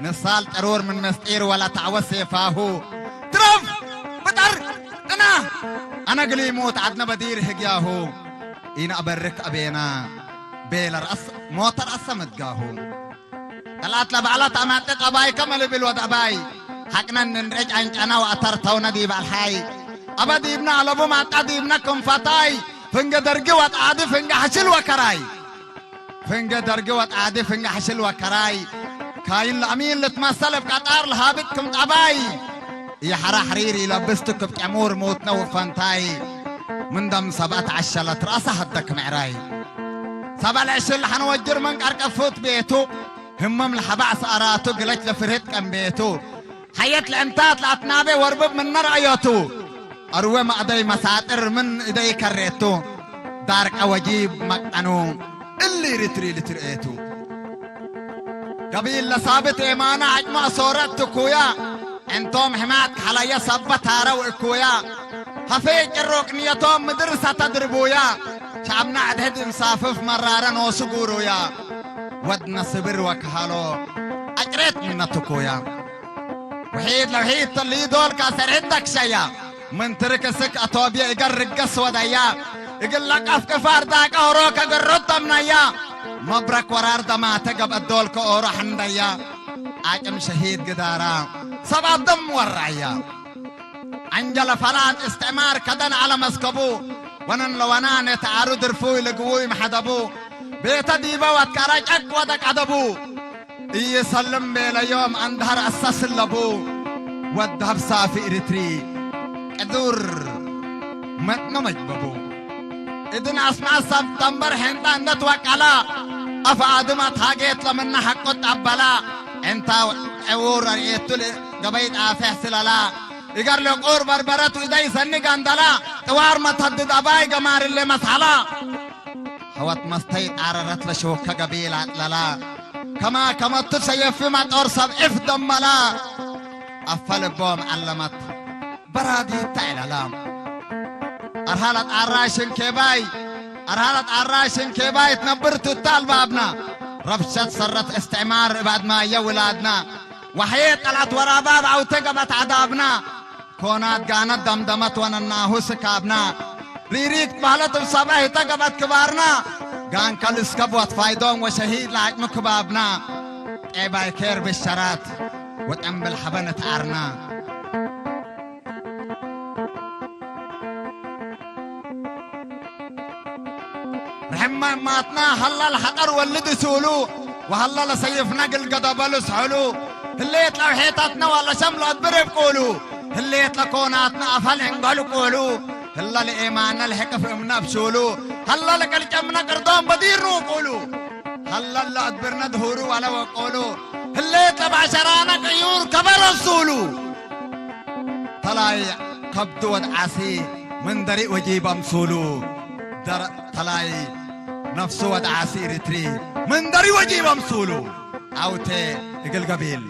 ንሳል ጥሩር ምን ምስጢር ወለተዐወ ሴፋሁ። ትረፍ ብጠር ጥና አነ ግሊ ሙት ዐድነ በዲር ህግያሁ። ኢነአበርክ አቤና ቤለ ረአስ ሞተ ረአሰ መድጋሁ። ጠላት ለበዐለት አማጥቅ አባይ ከመ ልብል ወድ አባይ። ሐቅነ እንንርዕጭ አንጨነ ወአተርተውነ ዲብ አልሓይ። አበ ዲብነ አለቡ ማጣ ዲብነ ክንፈታይ። ፍንገ ደርጊ ወጣዲ ፍንገ ሐሽል ወከራይ። ፍንገ ደርጊ ወጣዲ ፍንገ ሐሽል ወከራይ። ካይን ለአሚን ልትመሰል እብ ቀጣር ለሃብት ክም ጠባይ። ኢሐራ ሐሪር ኢለብስ ትክብ ጨሙር ሙትነ ወፈንታይ። ምን ደም ሰብአት ዐሸለት ረአሰ ሀደክ ምዕራይ። ሰበል ዕሽል ሐነ ወጅር ምን ቀርቀፉት ቤቱ። ህመም ለሐባእ ሰአራቱ ግለች ለፍርህት ቀንቤቱ። ሐየት ለእንታት ለአትናቤ ወርብብ ምነ ረአዮቱ። አርዌ ማእደይ መሳጥር ምን እደይ ከሬቱ። ዳርቀ ወጂብ መቅጠኑ እሊ ርትሪ ልትርኤቱ። ገቢል ለሳብት ኤማና አጭሞ አሶረት ትኩያ። ዕንቶም ሕማት ከሐለየ ሰበ ታረው እኩያ። ሀፌ ጭሩቅ ንየቶም ምድር ሰተ ድርቡያ። ሸዐብና አድሕድ እንሳፍፍ መራረ ኖሱ ጉሩያ። ወድነ ስብር ወከሃሎ አጭሬት ምነ ትኩያ። ውሒድ ለውሒድ ተልይ ዶል ካሰርዕድ ደክሸያ። ምን ትርክ እስክ አቶብየ እገር ርገስ ወደያ። እግል ለቀፍ ቅፋር ዳቀ ኦሮ ከግሩት ተምነያ። መብረክ ወራር ደማተ ገብአት ዶል ከኦሮ ሐንደያ። አቅም ሸሂድ ግዳራ ሰብ አደም ወራያ። አንጀለ ፈላጥ እስትዕማር ከደን ዐለ መስከቡ። ወነን ለወናን የተአሩ ድርፉይ ልግውይ መሐደቡ። ቤተ ዲበ ወትቀረ ጨቅ ወደ ቀደቡ። ኢይሰልም ቤለ ዮም አንድሀር አሳስለቡ። ወድ ሀብ ሳፊ ኤሪትሪ ቅዱር መጥኖ መጅበቡ። እድን አስማት ሰብ ተንበር ሄንጣ እንደ ትወቀላ። አፍ አድም አትሃጌት ለምነ ሐቆ ጠበላ። ዕንታ ዕዉር አርኤቱ ገበይ ጣፌሕ ስለላ። እገር ለቁር በርበረት እደይ ሰኒ ገንደላ። ጥዋር መተድድ አባይ ገማር እለ መስሐላ። ሐወት መስተይ ጣረረት ለሾከ ገቢል አጥለላ። ከማ ከመቱ ሰየፊ መጦር ሰብ እፍ ደመላ። አፈ ልቦም ዐለመት በራዲት ተዕለላ። አርሃ ለጣራይ ሽንኬባይ፣ አርሃ ለጣራይ ሽንኬባይ ትነብር ቱታ አልባብና። ረብሸት ሰረት እስትዕማር እብ አድማየ ውላድና። ወሐየት ጠልዐት ወራባብ አውተ ገብአት አዳብና። ኮናት ጋነት ደምደመት ወነናሁ ስካብና። ሪሪት በህለት እብ ሰብአ ህተ ገብአት ክባርና። ጋንከ ልስከብ ወትፋይዶም ወሸሂድ ለአጭሙ ክባብና። ጤባይ ኬር ብሸራት ወጠምብል ሐበ ንትዓርና። ርሕመ እማትና ሀላ ለሐጠር ወልድ እሱሉ። ወሀለ ለሰይፍነ እግል ገደበሉ ስሑሉ። ህሌት ለውሒታትነ ወለሸም ለአድብር እብ ቁሉ። ህሌት ለኮናትነ አፈል እንገሉ ቁሉ። ህለ ለኤማነ ለሕቅፍ እምነ እብ ሹሉ። ሀለ ለቀልጨምነ ቅርዶም በዲሩ ቁሉ። ሀለ ለአድብርነ ድሁሩ ወለ ወቁሉ። ህሌት ለባሸራነ ቅዩር ከበረ ሱሉ። ተላይ ከብዱ ወድ ዓሲ ምን ደሪእ ወጂብ አምሱሉ። ደር-፣ ተላይ ነፍሱ ወድ ዓሲ ኤሪትሪ ምን ደሪእ ወጂብ አምሱሉ። አውቴ እግል ገቢል።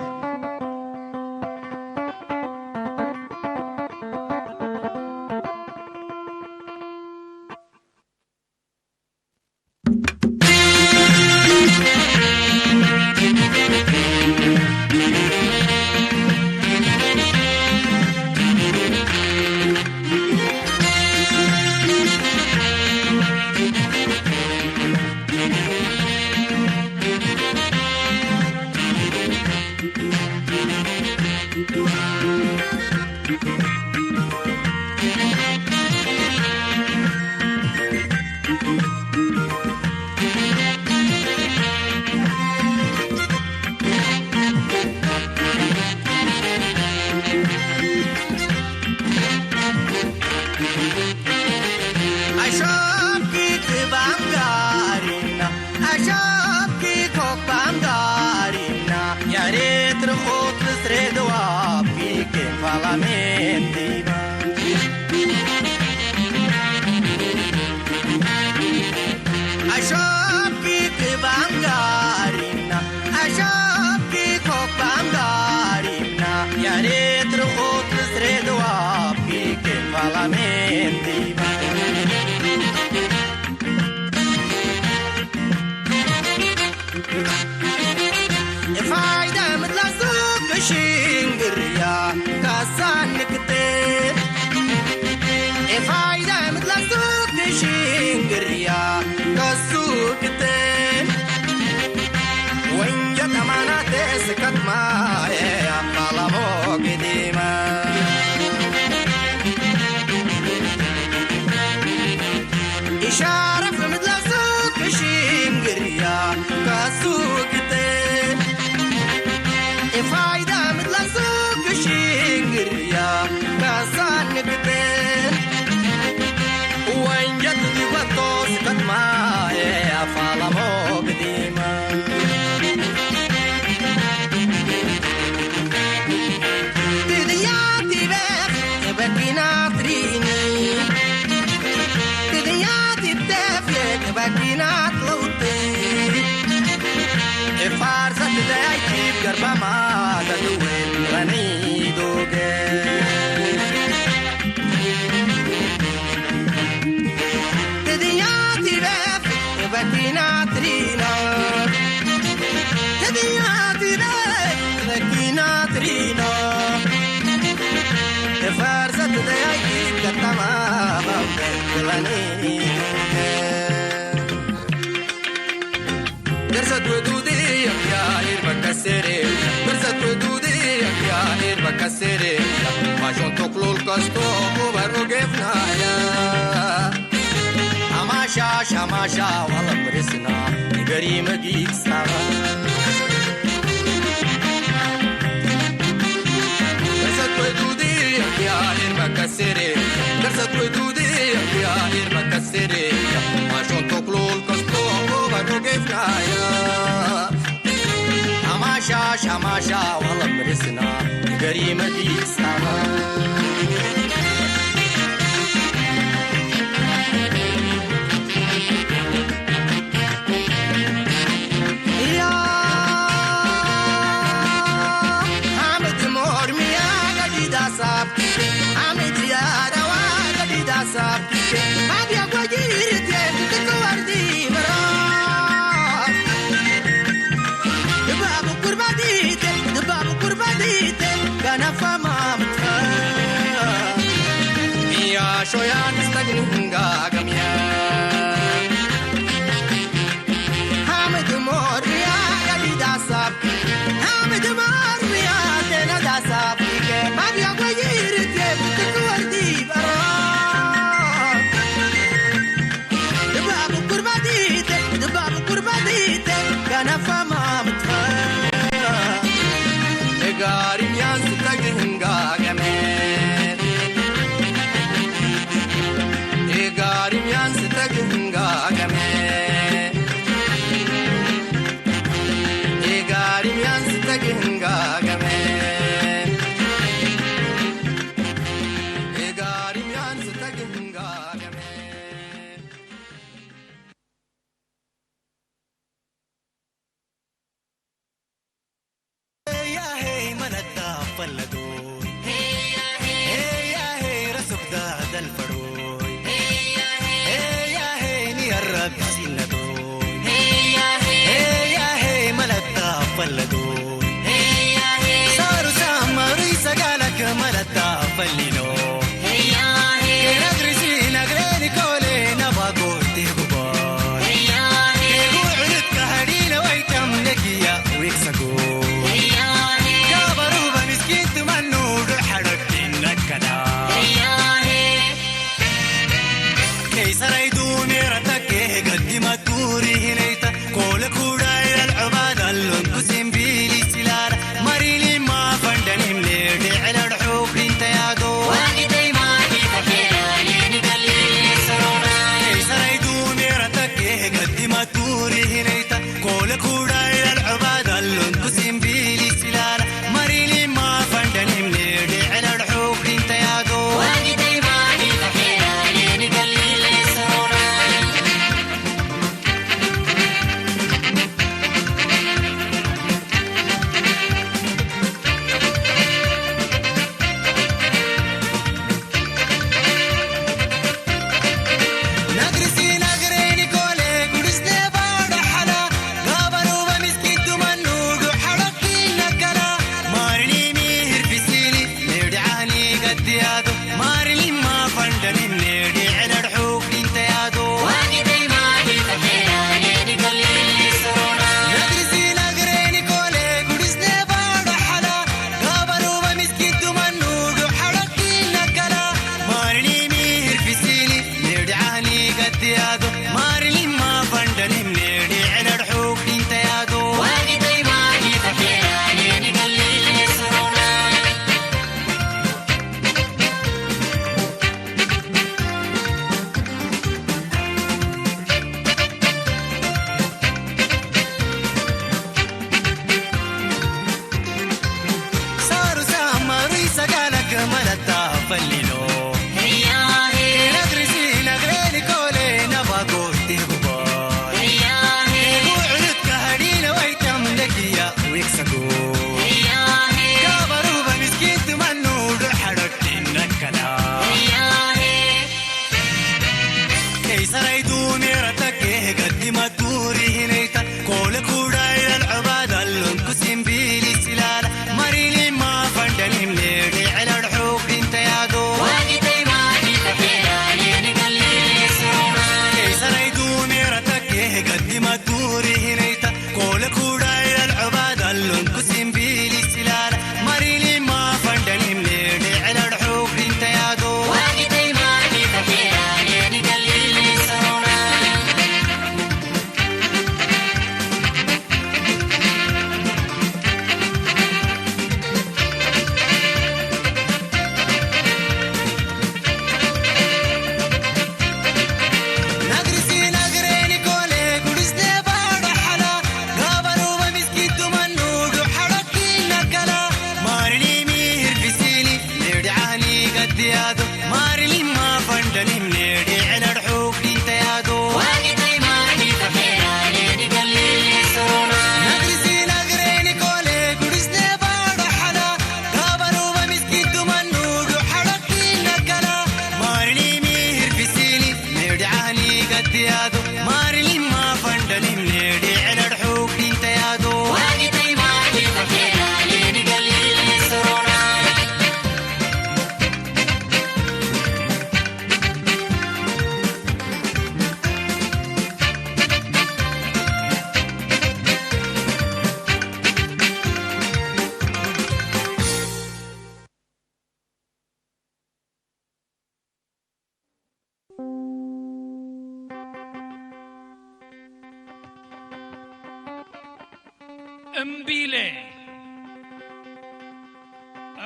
እምቢ ኢለ፣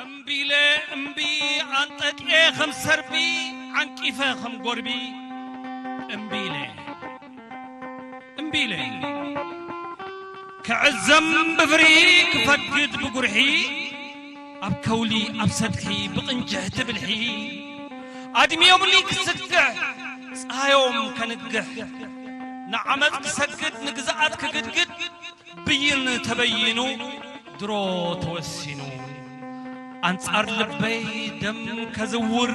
እምቢ ኢለ፣ እምቢ። ኣንጠጥየ ከም ሰርቢ፣ ዓንቂፈ ከም ጎርቢ። እምቢ ኢለ፣ እምቢ ኢለ። ክዕዘም ብፍርሂ፣ ክፈግድ ብጉርሒ፣ ኣብ ከውሊ ኣብ ሰጥሒ ብቕንጅሕቲ ብልሒ ኣድምዮምኒ ክስግሕ፣ ጸሃዮም ከንግሕ፣ ንዓመጽ ክሰግድ ንግዝኣት ክግድግድ ብይን ተበይኑ ድሮ ተወሲኑ። ኣንጻር ልበይ ደም ከዝውር፣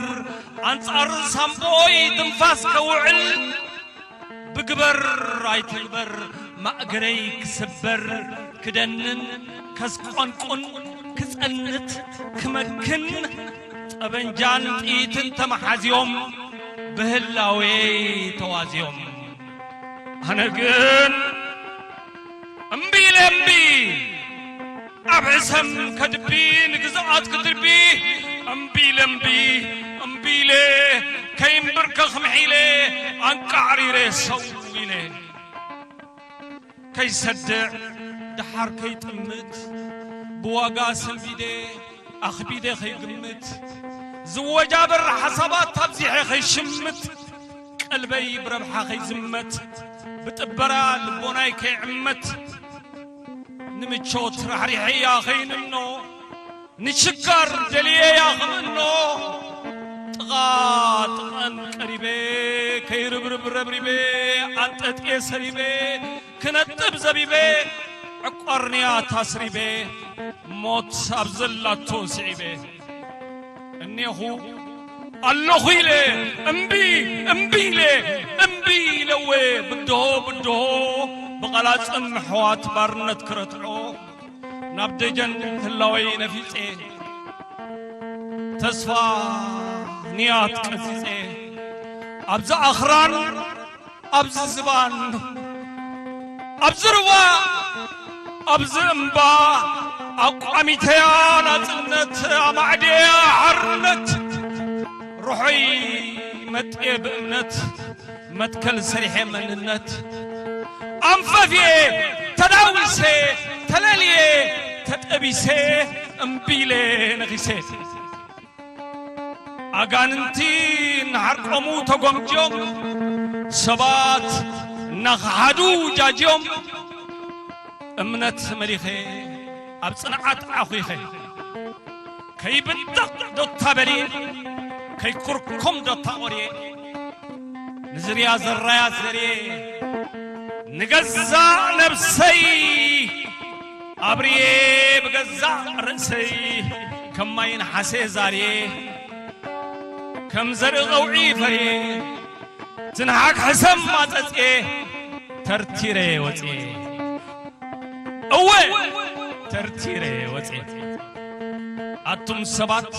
ኣንጻር ሳንቦኦይ ትንፋስ ከውዕል፣ ብግበር ኣይትግበር ማእገረይ ክስበር፣ ክደንን ከስቆንቁን ክጸንት ክመክን፣ ጠበንጃን ጥይትን ተመሓዝዮም ብህላዌይ ተዋዝዮም። ኣነ ግን እምቢ ኢለ እምቢ። ኣብ ሕሰም ከድቢ ንግዝኣት ክድርቢ እምቢ ኢለ እምቢ፣ እምቢ ኢለ ከይንብርከኽ ምሒለ ኣንቃዕሪረ ሰው ኢለ። ከይሰድዕ ደሓር ከይጥምት ብዋጋ ሰንቢደ ኣኽቢደ ከይግምት ዝወጃበር ሓሳባት ኣብዚሐ ከይሽምት ቀልበይ ብረብሓ ከይዝመት ብጥበራ ልቦናይ ከይዕመት ንምቾት ራሕሪሐያ ከይንምኖ ንችጋር ደልየያ ክምኖ ጥቓ ጥቐን ቀሪበ ከይርብርብ ረብሪበ ኣንጠጥየ ሰሪበ ክነጥብ ዘቢበ ዕቋር ንያት ኣስሪበ ሞት ኣብ ዘላቶ ስዒበ እኔኹ ኣለኹ ኢለ እምቢ እምቢ ኢለ እምቢ ኢለወ ብድሆ ብድሆ ብቐላጽም ኣሕዋት ባርነት ክረትዖ ናብ ደጀን ህላወይ ነፊጸ ተስፋ ንያት ቀጺጸ ኣብዚ ኣኽራን ኣብዚ ዝባን ኣብዚ ሩባ ኣብዚ እምባ ኣቋሚተያ ናጽነት ኣማዕድየያ ሓርነት ርሖይ መጥየ ብእምነት መትከል ሰሪሐ መንነት ኣንፈፍየ ተዳዊሰ ተለልየ ተጠቢሰ እምቢ ኢለ ነኺሰ ኣጋንንቲ እናሓርቆሙ ተጎምጅዮም ሰባት እናኸሓዱ ጃጅዮም እምነት መሊኸ ኣብ ጽንዓት ዓኹኸ ከይብጠቕ ዶ እታ በልየ ከይኩርኩም ዶ እታ ቖርየ ንዝርያ ዘራያ ዘርየ ንገዛእ ነብሰይ ኣብርየ ብገዛእ ርእሰይ ከም ማይ ነሓሰ ዛርየ ከም ዘርኢ ቐውዒ ፈርየ ትንሓግ ሕሰም ማጸጽየ ተርቲረ ወጽየ እወ፣ ተርቲረ ወጼ። ኣቱም ሰባት፣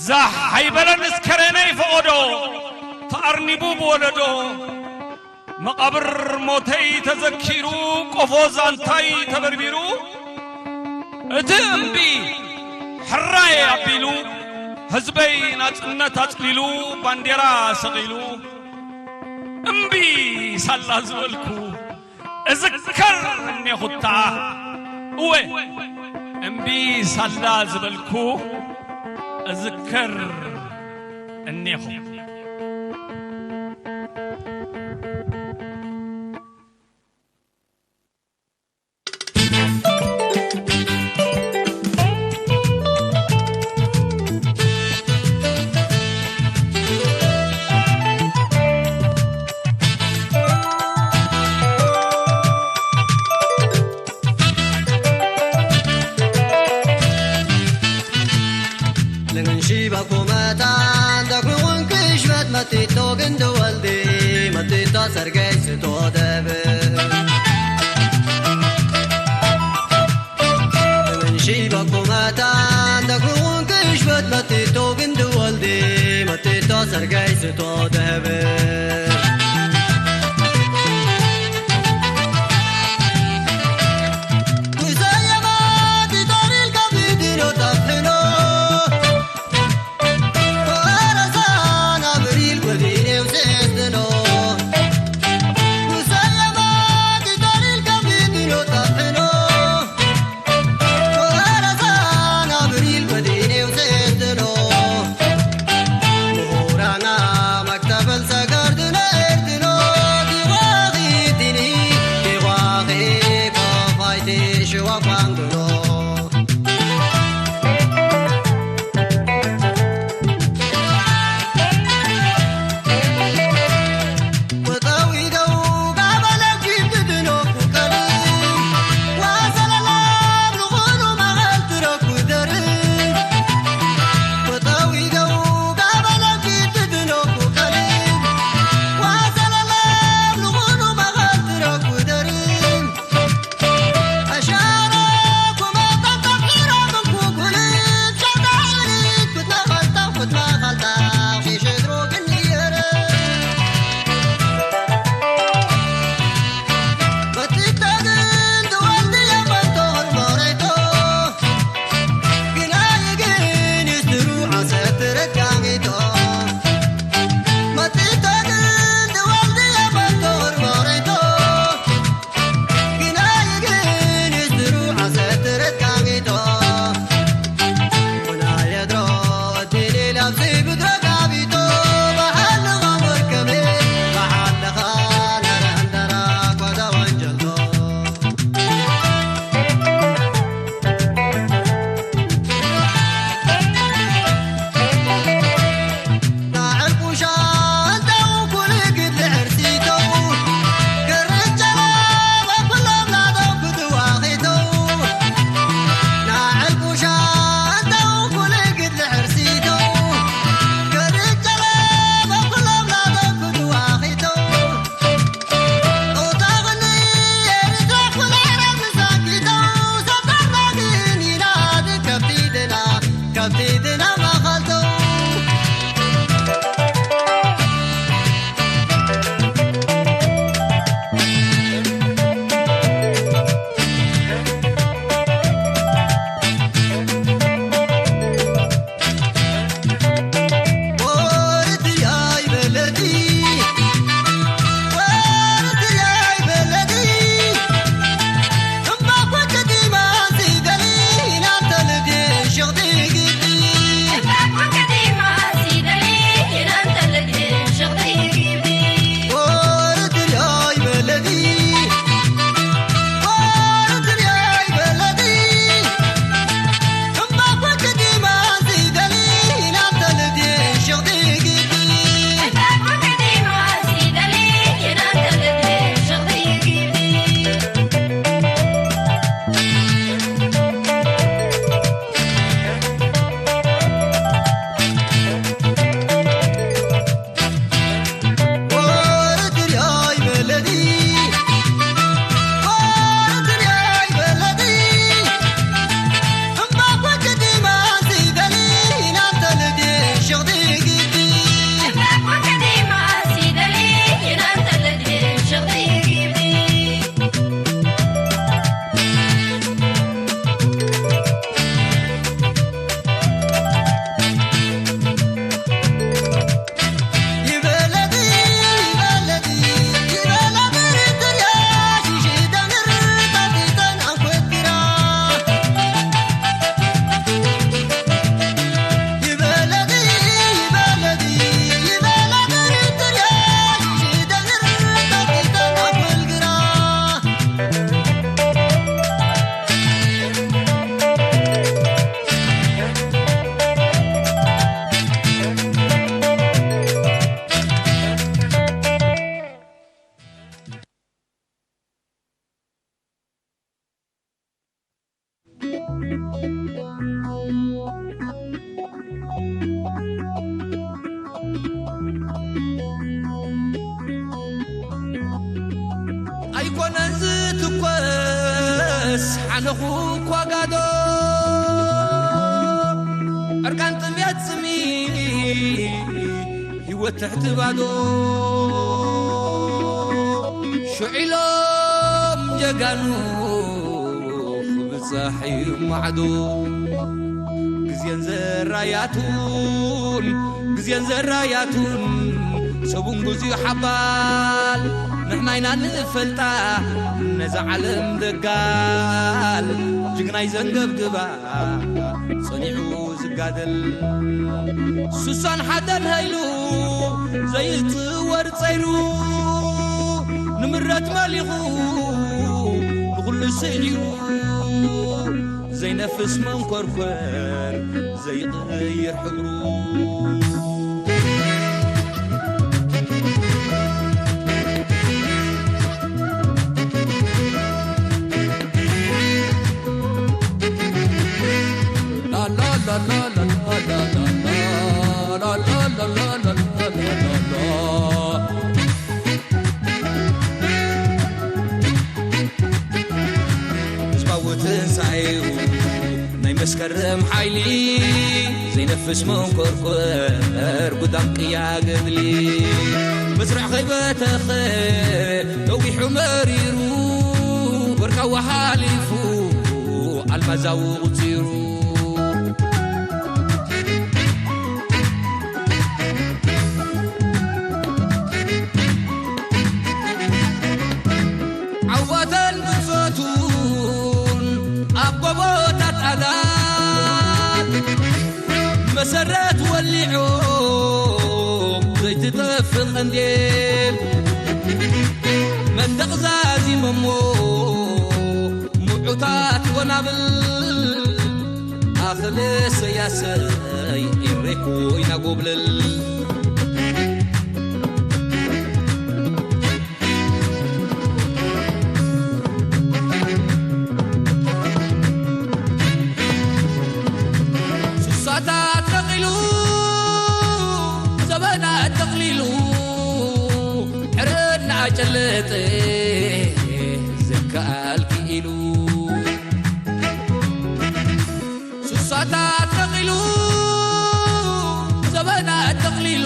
ዛሕ ኣይበለን እስከሬነይ ፈቐዶ፣ ተኣርኒቡ ብወለዶ። መቓብር ሞተይ ተዘኪሩ፣ ቆፎ ዛንታይ ተበርቢሩ። እቲ እምቢ ሕራይ ኣቢሉ፣ ህዝበይ ናጽነት ኣጽሊሉ፣ ባንዴራ ሰቒሉ። እምቢ ሳላ ዝበልኩ እዝከር እኔኹ እታ። እወ፣ እምቢ ሳላ ዝበልኩ እዝከር እኔኹ። ልንሽባ ኩመታን ደክምውን ክሽበት መቲቶ ግንድ ወልዲ መቲቶ ሰርገይ ስቶ ደብ። ልንሽባ ኩመታን ደክምውን ክሽበት መቲቶ ግንድ ወልዲ መቲቶ ሰርገይ ስቶ ደብ። ኣይኮነን ዝትኮስ ሓለኹ እኳ ጋዶ፣ ዕርቃን ጥምየት ጽምኢ ህይወት ትሕቲ ባዶ። ሽዑ ኢሎም ጀጋኑ ክብጻሕ እዩ ማዕዶ። ግዜን ዘራያቱን፣ ግዜን ዘራያቱን፣ ሰቡን ግዚኡ ሓባል፣ ንሕና ኢና ንፈልጣ ነዛ ዓለም ደጋል። ጅግናይ ዘንገብግባ ጸኒዑ ዝጋደል፣ ሱሳን ሓደን ሃይሉ ዘይጽወር ጸይሩ፣ ንምረት መሊኹ ንኹሉ ስዒሩ፣ ዘይነፍስ መንኮርኮር ዘይቕይር ሕብሩ። ህዝባዊ ትንሳኤኡ ናይ መስከረም ሓይሊ፣ ዘይነፍስ መንኮርኮር ጉዳም ቅያ ገድሊ። መስርዕ ከይበተኸ ነዊሑ መሪሩ፣ ወርቃዊ ሓሊፉ ኣልማዛዊ ቁጺሩ። ዓወትን ብጾቱን ኣብ ጎቦታት ኣዳል መሰረት ወሊዖም ዘይትጠፍእ ቀንዴል። መንደቕ ዛዚሞሞ ምዑታት ወናብል ኣኽሊ እሰይ ኣሰይ ኤሬ ኮይና ጎብለል። ሱሳታት ነቒሉ፣ ዘበናት ጠቕሊሉ፣ ሕርና ጨለጠ ዝከኣል ክኢሉ። ሱሳታት ነቒሉ፣ ዘበናት ጠቕሊሉ፣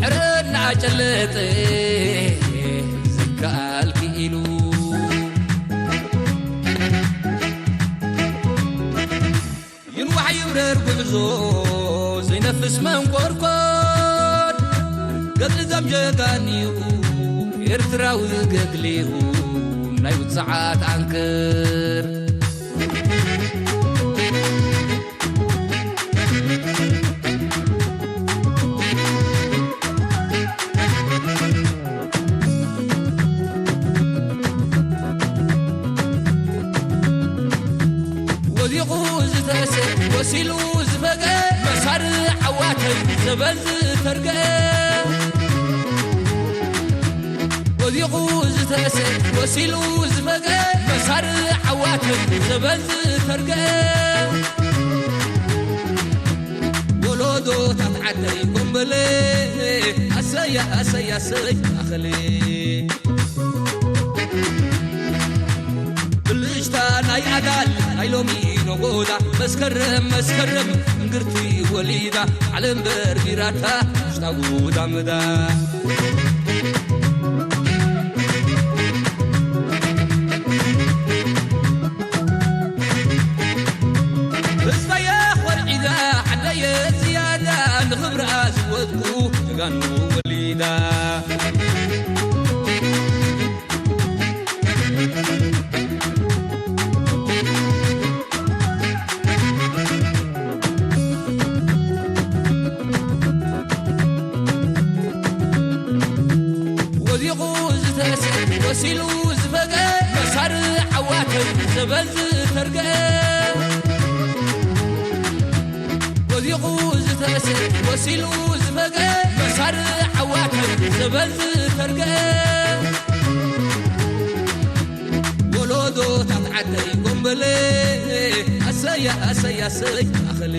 ሕርና ጨለጠ ዝከኣል ክኢሉ። ይንዋሕ ይብረር ጉዕዞ ዘይነፍስ መንኮርኮር፣ ገድሊ ዘም ጀጋኒኡ ኤርትራዊ ገድሊኡ ናይ ውጽዓት ዓንክር። ወዲቑ ዝተእሰ፣ ቆሲሉ ዝፈግአ፣ መሳርዕ ዓዋተይ ዘበን ዝተርገአ። ወዲቑ ዝተእሰ፣ ቆሲሉ ዝፈግአ፣ መሳርዕ ዓዋተይ ዘበን ዝተርገአ። ወለዶታት ዓደይ ኮምበለ፣ ኣሰይ ኣሰይ ኣሰይ ኣኸለ። ብልጭታ ናይ ኣዳል ናይ ሎሚ ነጎዳ፣ መስከረም መስከረም እንግርቲ ወሊዳ፣ ዓለም በርቢራታ ውሽጣ ጉዳምዳ። ህዝበየ ኾርዒዳ ዓደየ ዝያዳ፣ ንኽብራ ዝወድቁ ጀጋኑ ወሊዳ። ወዲቑ ዝተእሰ፣ ቆሲሉ ዝፈግአ፣ መሳርዕ ዓዋተይ ዘበን ዝተርገአ። ወዲቑ ዝተእሰ፣ ቆሲሉ ዝፈግአ፣ መሳርዕ ዓዋተይ ዘበን ዝተርገአ። ወለዶ ኣዶታት ዓደይ ጎምበለ፣ ኣሰይ፣ ኣሰይ፣ ኣሰይ፣ ኣኸለ።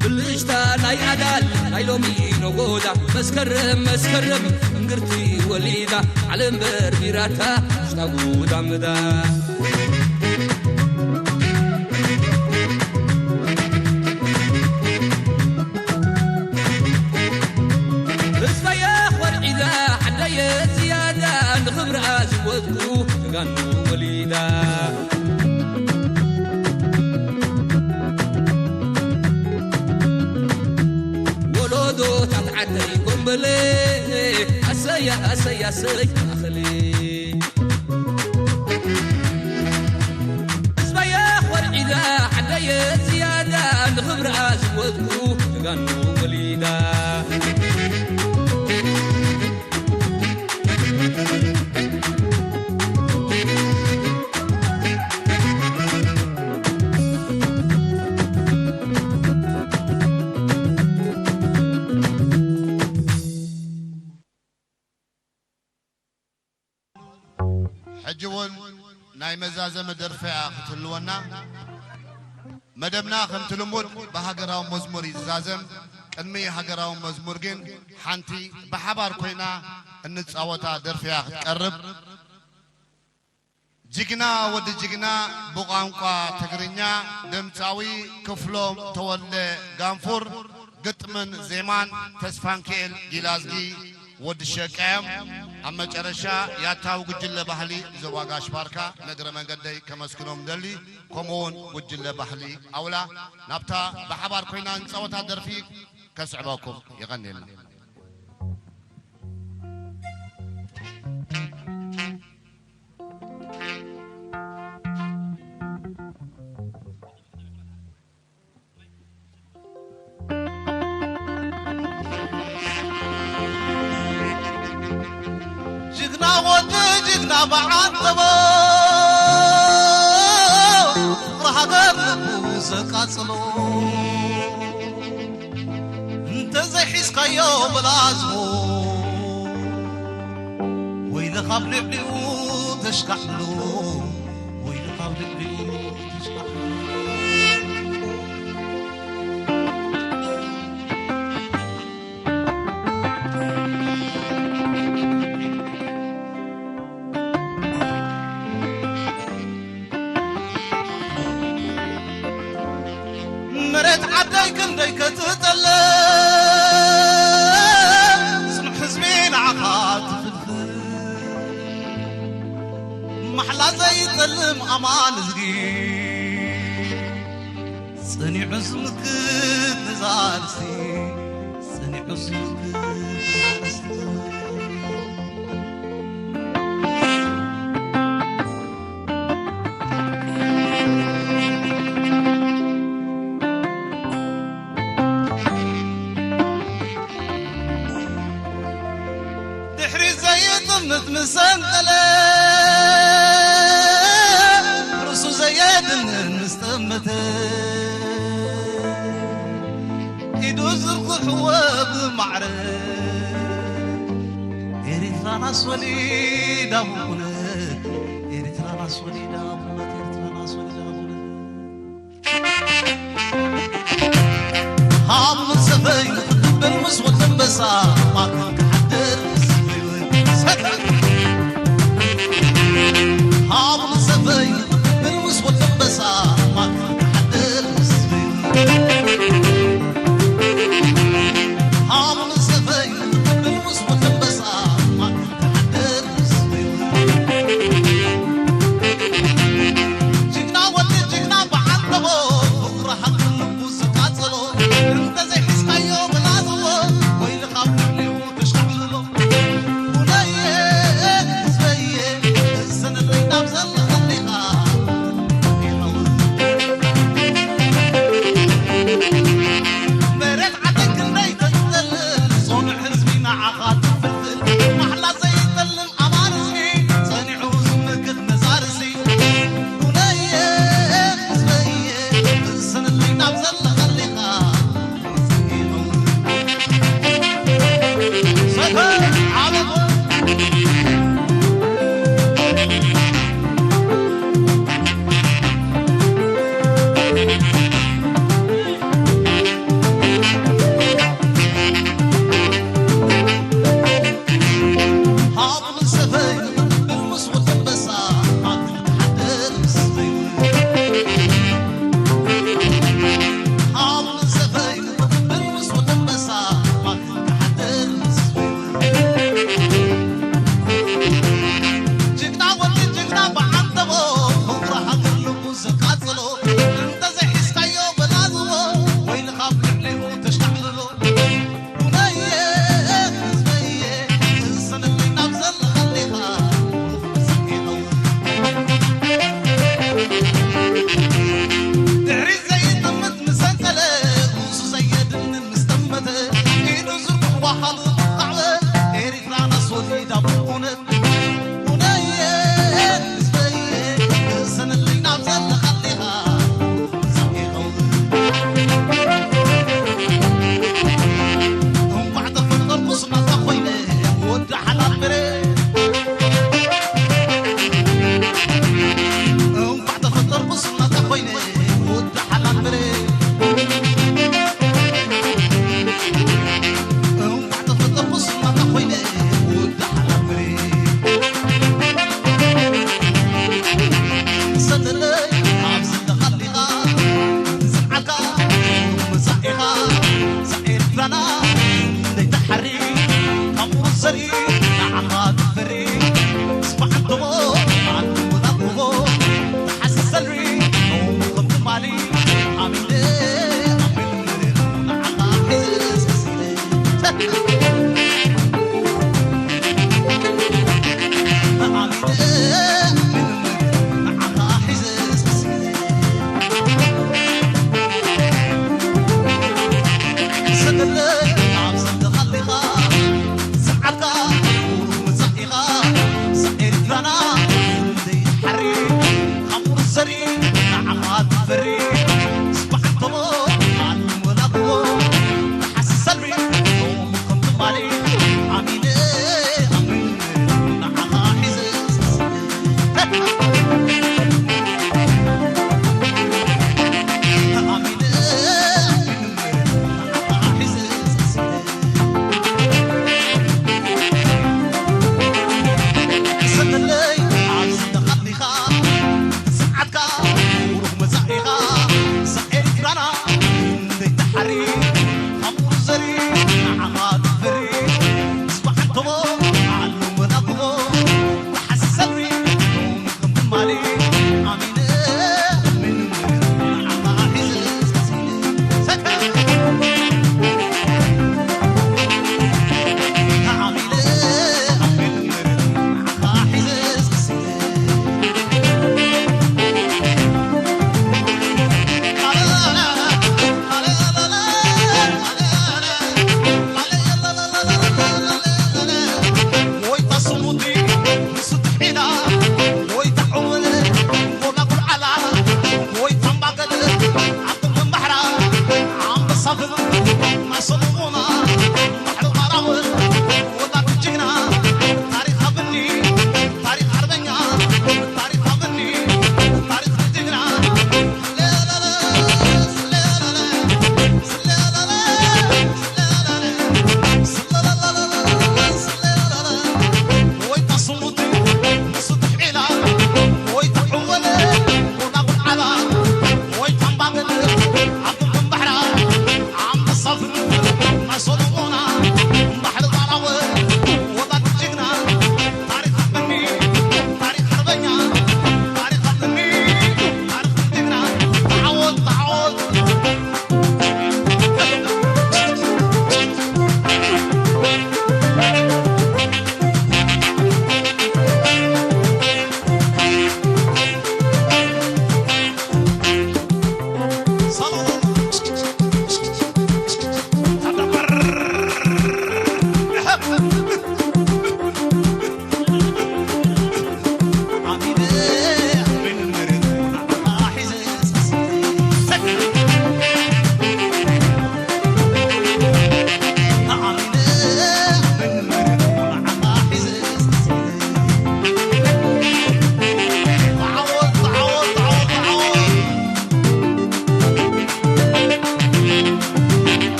ብልጭታ ናይ ኣዳል ናይ ሎሚ ነጎዳ፣ መስከረም፣ መስከረም እንግርቲ ወሊዳ፣ ዓለም በርቢራታ ውሽጣ ጉዳምዳ። ህዝበየ ኾርዒዳ ዓደየ ዝያዳ፣ ንኽብራ ዝወድቁ ጀጋኑ ወሊዳ። ወለዶታት ዓደይ ጎምበለ፣ ኣሰይ ኣሰይ ኣሰይ ኣኸለ። ህዝበየ ኾርዒዳ ዓደየ ዝያዳ፣ ንኽብራ ዝወድቁ ጀጋኑ ወሊዳ። ሕጂ እውን ናይ መዛዘሚ ደርፊ እያ ክትህልወና። መደብና ከምቲ ልሙድ ብሃገራዊ መዝሙር እዩ ዝዛዘም። ቅድሚ ሃገራዊ መዝሙር ግን ሓንቲ ብሓባር ኮይና እንጻወታ ደርፊ እያ ክትቀርብ። ጅግና ወዲ ጅግና ብቋንቋ ትግርኛ ድምጻዊ ክፍሎም ተወልደ ጋንፉር፣ ግጥምን ዜማን ተስፋንኪኤል ጊላዝጊ ወዲ ሸቃ እዮም። ኣብ መጨረሻ ያታዊ ጉጅለ ባህሊ ዞባ ጋሽ ባርካ ንእግረ መንገደይ ከመስግኖም ደሊ፣ ከምኡ እውን ጉጅለ ባህሊ ኣውላ ናብታ ብሓባር ኮይና እንጻወታ ደርፊ ከስዕበኩም። የቐንየልና። ጅግና ወዲ ጅግና ብዓንተቦ፣ ፍቕሪ ሃገር ልቡ ዘቃጽሎ፣ እንተዘይሒዝካዮ ብላዝቦ፣ ወይልኻ ኣብ ልዕሊኡ ተሽካዕሎ፣ ወይልኻ ኣብ ልዕሊኡ ተሽካዕሎ። መሬት ዓደይ ክንደይ ከትጠልም፣ ጽኑዕ ህዝቢ ንዓኻ ትፍልፍል። ማሕላ ዘይጠልም ኣማን እዝጊ፣ ጸኒዑ ዝምክት ንዛ ርእሲ፣ ጸኒዑ ዝምክት ንዛ ርእሲ። ድሕሪት ዘይጥምት ምስ ሰንቀለ፣ ርእሱ ዘየድንን ምስ ጠመተ፣ ኢዱ ዝርግሕዎ ብማዕረ፣ ኤሪትራና ኣስወሊዳ ብእውነት፣ ኤሪትራና ኣስወሊዳ ብእውነት፣ ኤሪትራና ኣስወሊዳ ብእውነት። ሃም ሰበይ ንኽትብል ምስ ወዲ ኣንበሳ፣ ማርካ ክሓድር ምስ ሰበይ። ሃም ሰበይ ንኽትብል ምስ ወዲ ኣንበሳ፣ ማርካ ክሓድር ምስ ሰበይ። ሃም ሰበይ ንኽትብል ምስ ወዲ ኣንበሳ፣ ማርካ ጅግና ወዲ ጅግና በዓል ተቦ፣ ፍቕሪ ሃገር ልቡ ዝቃጸሎ፣ እንተዘይሒዝካዮ ብላዝቦ፣ ወይልኻ ኣብ ልዕሊኡ ተሽካዕ። ጅግና ወዲ ጅግና በዓንተቦ፣ ፍቕሪ ሃገር ልቡ ዘቃጽሎ፣ እንተዘይሒዝካዮ በላዝዎ፣ ወይ ንኻብ ልዕሊኡ ተሽካዕልሎ። ቡነየ ህዝበየ፣ ቅሰነለይ ናብ ዘለኻሊኻ፣ ሩኽ ብዝሒ ይኸውን። ድሕሪት ዘይጠምት ምስ ኣንቀለ፣ ርእሱ ዘየድንን ምስ ጠመተ፣ ኢዱ ዝርጉሕ ዋሃሉ ጣዕበ፣ ኤሪትራና ኣስወሊዳ ብእውነት። ቡነየ ህዝበየ፣ ቅሰነለይ ናብ ዘለኻሊኻ፣ ሩኽ ብዝሒ ይኸውን። እንቋዕ ተፈጠርኩስ ናታ ኮይነ፣ ወዲ ሓላል በሬ። እንቋዕ ተፈጠርኩስ ናታ ኮይነ፣ ወዲ ሓላል በሬ። እንቋዕ ተፈጠርኩስ ናታ ኮይነ፣ ወዲ ሓላል በሬ። ሰደለይ ኣብ ዘለኻሊኻ፣ ዝንዓልካ መጻኢኻ፣ ዛኤርትራና ዘይትሓሪ፣ ካብ ቁሩብ ዘርኢ ንዓኻ ትፈሪ። ስባሕ እንተሞ ኣንሙና ቁሞ፣ ተሓስሰልሪ፣ ኖም ከም ትማሊ፣ ኣሚነ፣ ኣሚነ፣ ንዓኻ ሒዘ ሰሲነ።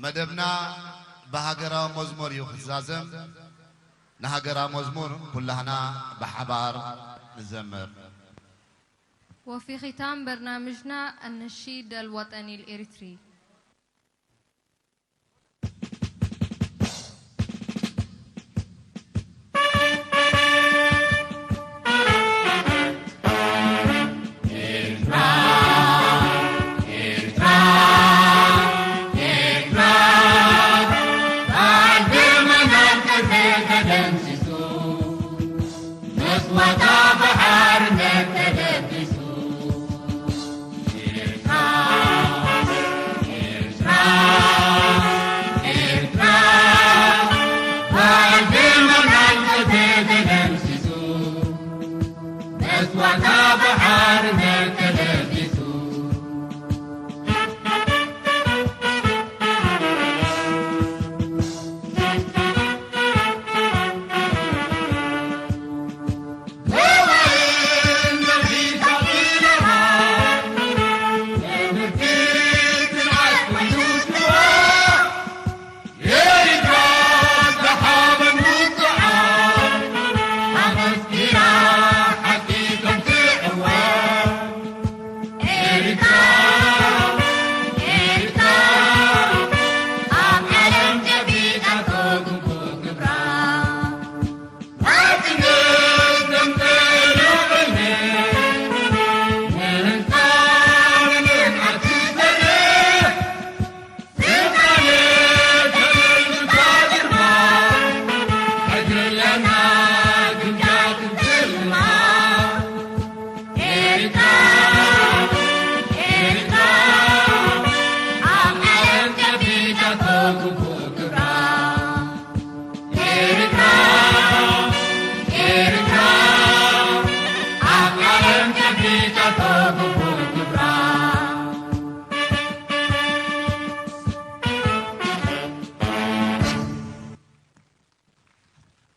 መደብና ብሃገራዊ መዝሙር እዩ ክዛዘም። ንሃገራዊ መዝሙር ኩላህና ብሓባር ንዘምር። وفي ختام برنامجنا النشيد الوطني الإريتري.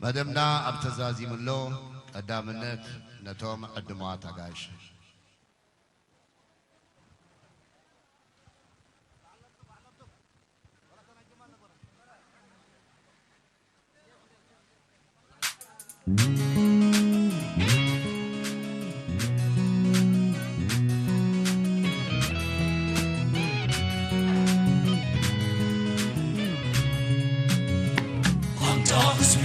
መደብና ኣብ ተዛዚሙ ኣሎ። ቀዳምነት ነቶም ዕዱማት ኣጋይሽ። ኣንታ ኽስቢ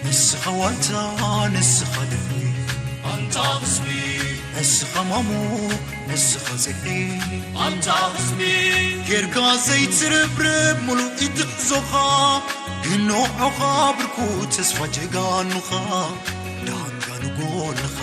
ንስኻ ዋልታ ንስኻ ድምዒ፣ ኣንታ ኽስቢ ንስኻ ማሙ ንስኻ ጽልኢ፣ ኣንታ ኽስቢ ጌርካ ዘይትርብርብ ምሉእ ኢድ ትሕዞኻ፣ ግን ንዖኻ ብርኩ ተስፋ ጀጋኑኻ ዳንጋ ንጎንኻ።